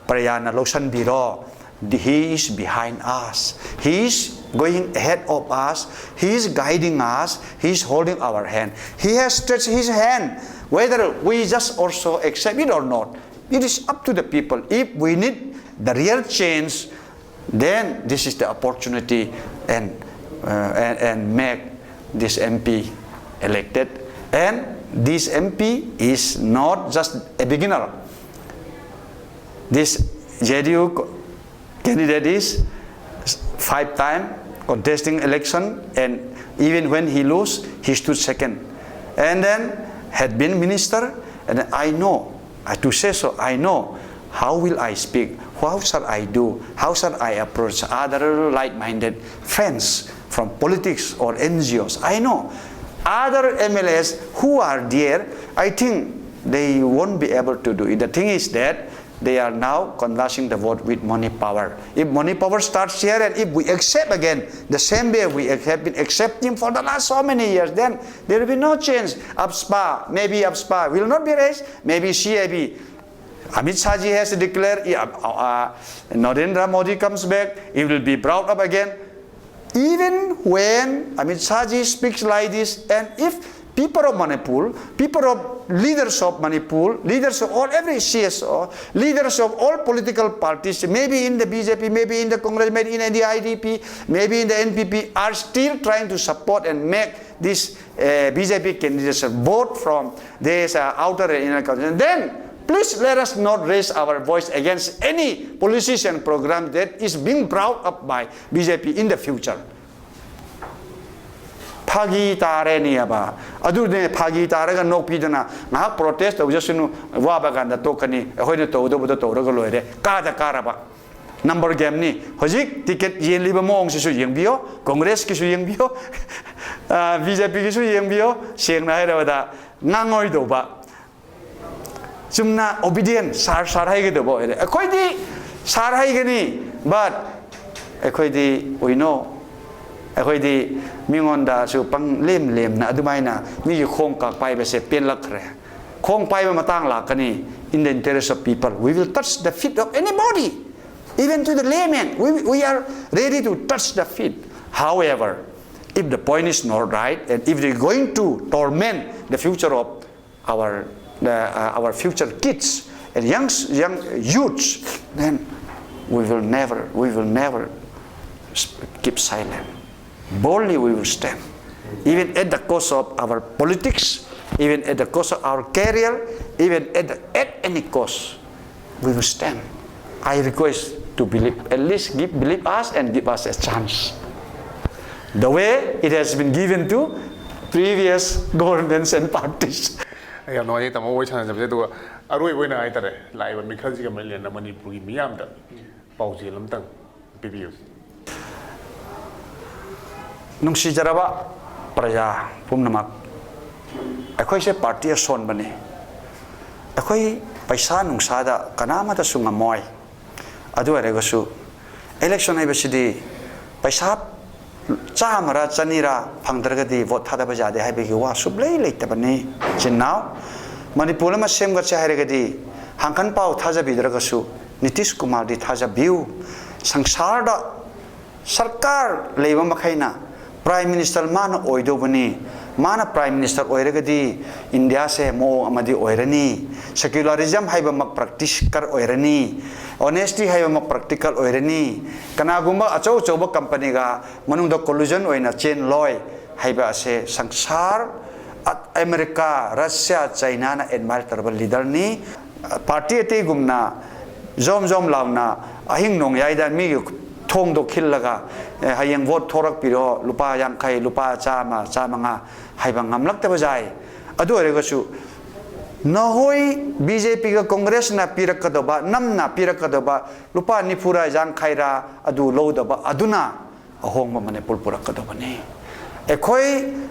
ꯄ꯭ꯔꯌꯥꯅ ꯂꯧꯁꯟꯕꯤꯔꯣ꯫ He is behind us. He is going ahead of us. He is guiding us. He is holding our hand. He has stretched his hand. Whether we just also accept it or not, it is up to the people. If we need the real change, then this is the opportunity and, uh, and, and make this M P elected. And this M P is not just a beginner. This J D U co- candidate is five time contesting election, and even when he lose, he stood second. And then had been minister, and I know, I to say so, I know how will I speak, how shall I do, how shall I approach other like-minded friends from politics or N G Os. I know other M L As who are there, I think they won't be able to do it. The thing is that they are now conversing the vote with Moni Power. If Moni Power starts here, and if we accept again the same way we have been accepting for the last so many years, then there will be no change. AFSPA, maybe AFSPA will not be raised, maybe C A B. Amit Shah ji has declared, uh, uh, Narendra Modi comes back, it will be brought up again. Even when Amit Shah ji speaks like this, and if people of Manipur, people of leaders of Manipur, leaders of all every C S O, leaders of all political parties, maybe in the B J P, maybe in the Congress, maybe in the I D P, maybe in the N P P, are still trying to support and make this uh, B J P candidates vote from this uh, outer and inner country, then please let us not raise our voice against any policies and program that is being brought up by B J P in the future. ꯐꯥꯒꯤ ꯇꯥꯔꯦꯅꯦꯕ꯫ ꯑꯗꯨꯅꯦ, ꯐꯥꯒꯤ ꯇꯥꯔꯒ ꯅꯣꯛꯄꯤꯗꯅ ꯉꯥꯏꯍꯥꯛ protest ꯇꯧꯖꯁꯅꯨ, ꯋꯥꯕ ꯀꯥꯟꯗ ꯇꯣꯛꯀꯅꯤ, ꯑꯩꯈꯣꯏꯅ ꯇꯧꯒꯗꯧꯕꯗꯣ ꯇꯧꯔꯒ ꯂꯣꯏꯔꯦ꯫ ꯀꯥꯗ ꯀꯥꯔꯕ number game ꯅꯤ꯫ ꯍꯧꯖꯤꯛ ticket ꯌꯦꯜꯂꯤꯕ ꯃꯑꯣꯡꯁꯤꯁꯨ ꯌꯦꯡꯕꯤꯌꯣ, Congress ꯀꯤꯁꯨ ꯌꯦꯡꯕꯤꯌꯣ, ꯕꯤ ꯖꯦ ꯄꯤꯒꯤꯁꯨ ꯌꯦꯡꯕꯤꯌꯣ꯫ ꯁꯦꯡꯅ ꯍꯥꯏꯔꯕꯗ ꯉꯥꯡꯉꯣꯏꯗꯧꯕ, ꯆꯨꯝꯅ obedient, sir, sir ꯍꯥꯏꯒꯗꯧꯕ ꯑꯣꯏꯔꯦ꯫ ꯑꯩꯈꯣꯏꯗꯤ sir ꯍꯥꯏꯒꯅꯤ, but ꯑꯩꯈꯣꯏꯗꯤ we know ꯑꯩꯈꯣꯏꯗꯤ ꯃꯤꯉꯣꯟꯗꯁꯨ ꯄꯪ ꯂꯦꯝ ꯂꯦꯝꯅ ꯑꯗꯨꯃꯥꯏꯅ ꯃꯤꯒꯤ ꯈꯣꯡ ꯀꯥꯛ ꯄꯥꯏꯕꯁꯦ ꯄꯦꯜꯂꯛꯈ꯭ꯔꯦ꯫ ꯈꯣꯡ ꯄꯥꯏꯕ ꯃꯇꯥꯡ ꯂꯥꯛꯀꯅꯤ, in the interest of people, we will touch the feet of anybody, even to the layman. We, we are ready to touch the feet. However, if the point is not right, and if they're going to torment the future of our, uh, uh, our future kids and young, young youths, then we will never, we will never s- keep silent. Boldly we will stand, even at the cost of our politics, even at the cost of our career, even at, the, at any cost, we will stand. I request to believe, at least give, believe us and give us a chance, the way it has been given to previous governments and parties. ꯌꯥꯝ ꯅꯨꯡꯉꯥꯏꯖꯩ ꯇꯥꯃꯣ ꯋꯥꯔꯤ ꯁꯥꯟꯅꯖꯕꯁꯦ꯫ ꯑꯗꯨꯒ ꯑꯔꯣꯏꯕ ꯑꯣꯏꯅ ꯍꯥꯏꯇꯥꯔꯦ, ꯂꯥꯛꯏꯕ ꯃꯤꯈꯜꯁꯤꯒ ꯃꯔꯤ ꯂꯩꯅꯅ ꯃꯅꯤꯄꯨꯔꯒꯤ ꯃꯤꯌꯥꯝꯗ ꯄꯥꯎꯖꯦꯜ ꯑꯃꯇꯪ ꯄꯤꯕꯤꯌꯨ꯫ ꯅꯨꯡꯁꯤꯖꯔꯕ ꯄ꯭ꯔꯖꯥ ꯄꯨꯝꯅꯃꯛ, ꯑꯩꯈꯣꯏꯁꯦ ꯄꯥꯔꯇꯤ ꯑꯁꯣꯟꯕꯅꯤ꯫ ꯑꯩꯈꯣꯏ ꯄꯩꯁꯥ ꯅꯨꯡꯁꯥꯗ ꯀꯅꯥꯃꯇꯁꯨ ꯉꯝꯃꯣꯏ꯫ ꯑꯗꯨ ꯑꯣꯏꯔꯒꯁꯨ election ꯍꯥꯏꯕꯁꯤꯗꯤ ꯄꯩꯁꯥ ꯆꯥꯝꯃꯔ ꯆꯅꯤꯔ ꯐꯪꯗ꯭ꯔꯒꯗꯤ vote ꯊꯥꯗꯕ ꯌꯥꯗꯦ ꯍꯥꯏꯕꯒꯤ ꯋꯥ ꯁꯨꯛꯂꯩ ꯂꯩꯇꯕꯅꯤ꯫ ꯏꯆꯤꯟ ꯏꯅꯥꯎ, ꯃꯅꯤꯄꯨꯔ ꯑꯃ ꯁꯦꯝꯒꯠꯁꯦ ꯍꯥꯏꯔꯒꯗꯤ ꯍꯥꯡꯈꯟ ꯄꯥꯎ ꯊꯥꯖꯕꯤꯗ꯭ꯔꯒꯁꯨ ꯅꯤꯇꯤꯁ ꯀꯨꯃꯥꯔꯗꯤ ꯊꯥꯖꯕꯤꯌꯨ꯫ ꯁꯪꯁꯥꯔꯗ ꯁꯔꯀꯥꯔ ꯂꯩꯕ ꯃꯈꯩꯅ Prime Minister ꯃꯥꯅ ꯑꯣꯏꯗꯧꯕꯅꯤ꯫ ꯃꯥꯅ Prime Minister ꯑꯣꯏꯔꯒꯗꯤ ꯏꯟꯗꯤꯌꯥꯁꯦ ꯃꯑꯣꯡ ꯑꯃꯗꯤ ꯑꯣꯏꯔꯅꯤ꯫ Secularism ꯍꯥꯏꯕꯃꯛ practice ꯀꯔ ꯑꯣꯏꯔꯅꯤ꯫ Honesty ꯍꯥꯏꯕꯃꯛ practical ꯑꯣꯏꯔꯅꯤ꯫ ꯀꯅꯥꯒꯨꯝꯕ ꯑꯆꯧ ꯑꯆꯧꯕ ꯀꯝꯄꯅꯤꯒ ꯃꯅꯨꯡꯗ collusion ꯑꯣꯏꯅ ꯆꯦꯟꯂꯣꯏ ꯍꯥꯏꯕ ꯑꯁꯦ ꯁꯪꯁꯥꯔ, ꯑ-, ꯑꯃꯦꯔꯤꯀꯥ, ꯔꯁꯤꯌꯥ, ꯆꯥꯏꯅꯥꯅ admire ꯇꯧꯔꯕ leaderꯅꯤ꯫ ꯄꯥꯔꯇꯤ ꯑꯇꯩꯒꯨꯝꯅ ꯖꯣꯝ ꯖꯣꯝ ꯂꯥꯎꯅ ꯑꯍꯤꯡ ꯅꯣꯡꯌꯥꯏꯗ ꯃꯤꯒꯤ ꯊꯣꯡꯗꯣ ꯈꯤꯜꯂꯒ, "ꯑꯦ, ꯍꯌꯦꯡ vote ꯊꯣꯔꯛꯄꯤꯔꯣ, ꯂꯨꯄꯥ ꯌꯥꯡꯈꯩ, ꯂꯨꯄꯥ ꯆꯥꯝꯃ, ꯆꯥꯝꯃꯉꯥ" ꯍꯥꯏꯕ ꯉꯝꯂꯛꯇꯕ ꯌꯥꯏ꯫ ꯑꯗꯨ ꯑꯣꯏꯔꯒꯁꯨ ꯅꯈꯣꯏ BJPꯒ Congressꯅ ꯄꯤꯔꯛꯀꯗꯧꯕ, ꯅꯝꯅ ꯄꯤꯔꯛꯀꯗꯧꯕ ꯂꯨꯄꯥ ꯅꯤꯐꯨꯔ ꯌꯥꯡꯈꯩꯔ ꯑꯗꯨ ꯂꯧꯗꯕ ꯑꯗꯨꯅ ꯑꯍꯣꯡꯕ ꯃꯅꯤꯄꯨꯔ ꯄꯨꯔꯛꯀꯗꯧꯕꯅꯤ꯫ ꯑꯩꯈꯣꯏ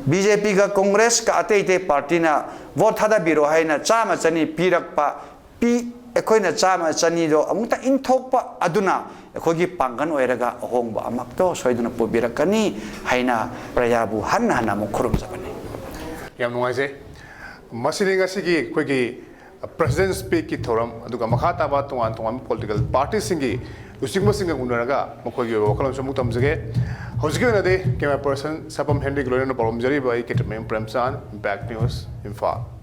BJPꯒ Congressꯀ ꯑꯇꯩ ꯑꯇꯩ ꯄꯥꯔꯇꯤꯅ vote ꯊꯥꯗꯕꯤꯔꯣ ꯍꯥꯏꯅ ꯆꯥꯝꯃ ꯆꯅꯤ ꯄꯤꯔꯛꯄ, ꯄꯤ-, ꯑꯩꯈꯣꯏꯅ ꯆꯥꯝꯃ ꯆꯅꯤꯗꯣ ꯑꯃꯨꯛꯇ ꯏꯟꯊꯣꯛꯄ ꯑꯗꯨꯅ ꯑꯩꯈꯣꯏꯒꯤ ꯄꯥꯡꯒꯜ ꯑꯣꯏꯔꯒ ꯑꯍꯣꯡꯕ ꯑꯃꯛꯇꯣ ꯁꯣꯏꯗꯅ ꯄꯨꯕꯤꯔꯛꯀꯅꯤ ꯍꯥꯏꯅ ꯄ꯭ꯔꯖꯥꯕꯨ ꯍꯟꯅ ꯍꯟꯅ ꯑꯃꯨꯛ ꯈꯨꯔꯨꯝꯖꯕꯅꯤ꯫ ꯌꯥꯝ ꯅꯨꯡꯉꯥꯏꯖꯩ꯫ ꯃꯁꯤꯅꯤ ꯉꯁꯤꯒꯤ ꯑꯩꯈꯣꯏꯒꯤ President's Speakꯀꯤ ꯊꯧꯔꯝ, ꯑꯗꯨꯒ ꯃꯈꯥ ꯇꯥꯕ ꯇꯣꯉꯥꯟ ꯇꯣꯉꯥꯟꯕ political partyꯁꯤꯡꯒꯤ ꯂꯨꯆꯤꯡꯕꯁꯤꯡꯒ ꯎꯅꯔꯒ ꯃꯈꯣꯏꯒꯤ ꯑꯣꯏꯕ ꯋꯥꯈꯜꯂꯣꯟꯁꯨ ꯑꯃꯨꯛ ꯇꯝꯖꯒꯦ꯫ ꯍꯧꯖꯤꯛꯀꯤ ꯑꯣꯏꯅꯗꯤ camera person ꯁꯄꯝ ꯍꯦꯟꯔꯤꯒ ꯂꯣꯏꯅꯅ ꯄꯥꯎꯗꯝꯖꯔꯤꯕ ꯑꯩ ꯀꯦꯇ꯭ꯔꯃꯌꯨꯝ ꯄ꯭ꯔꯦꯝꯆꯥꯟ, Impact News, ꯏꯝꯐꯥꯜ꯫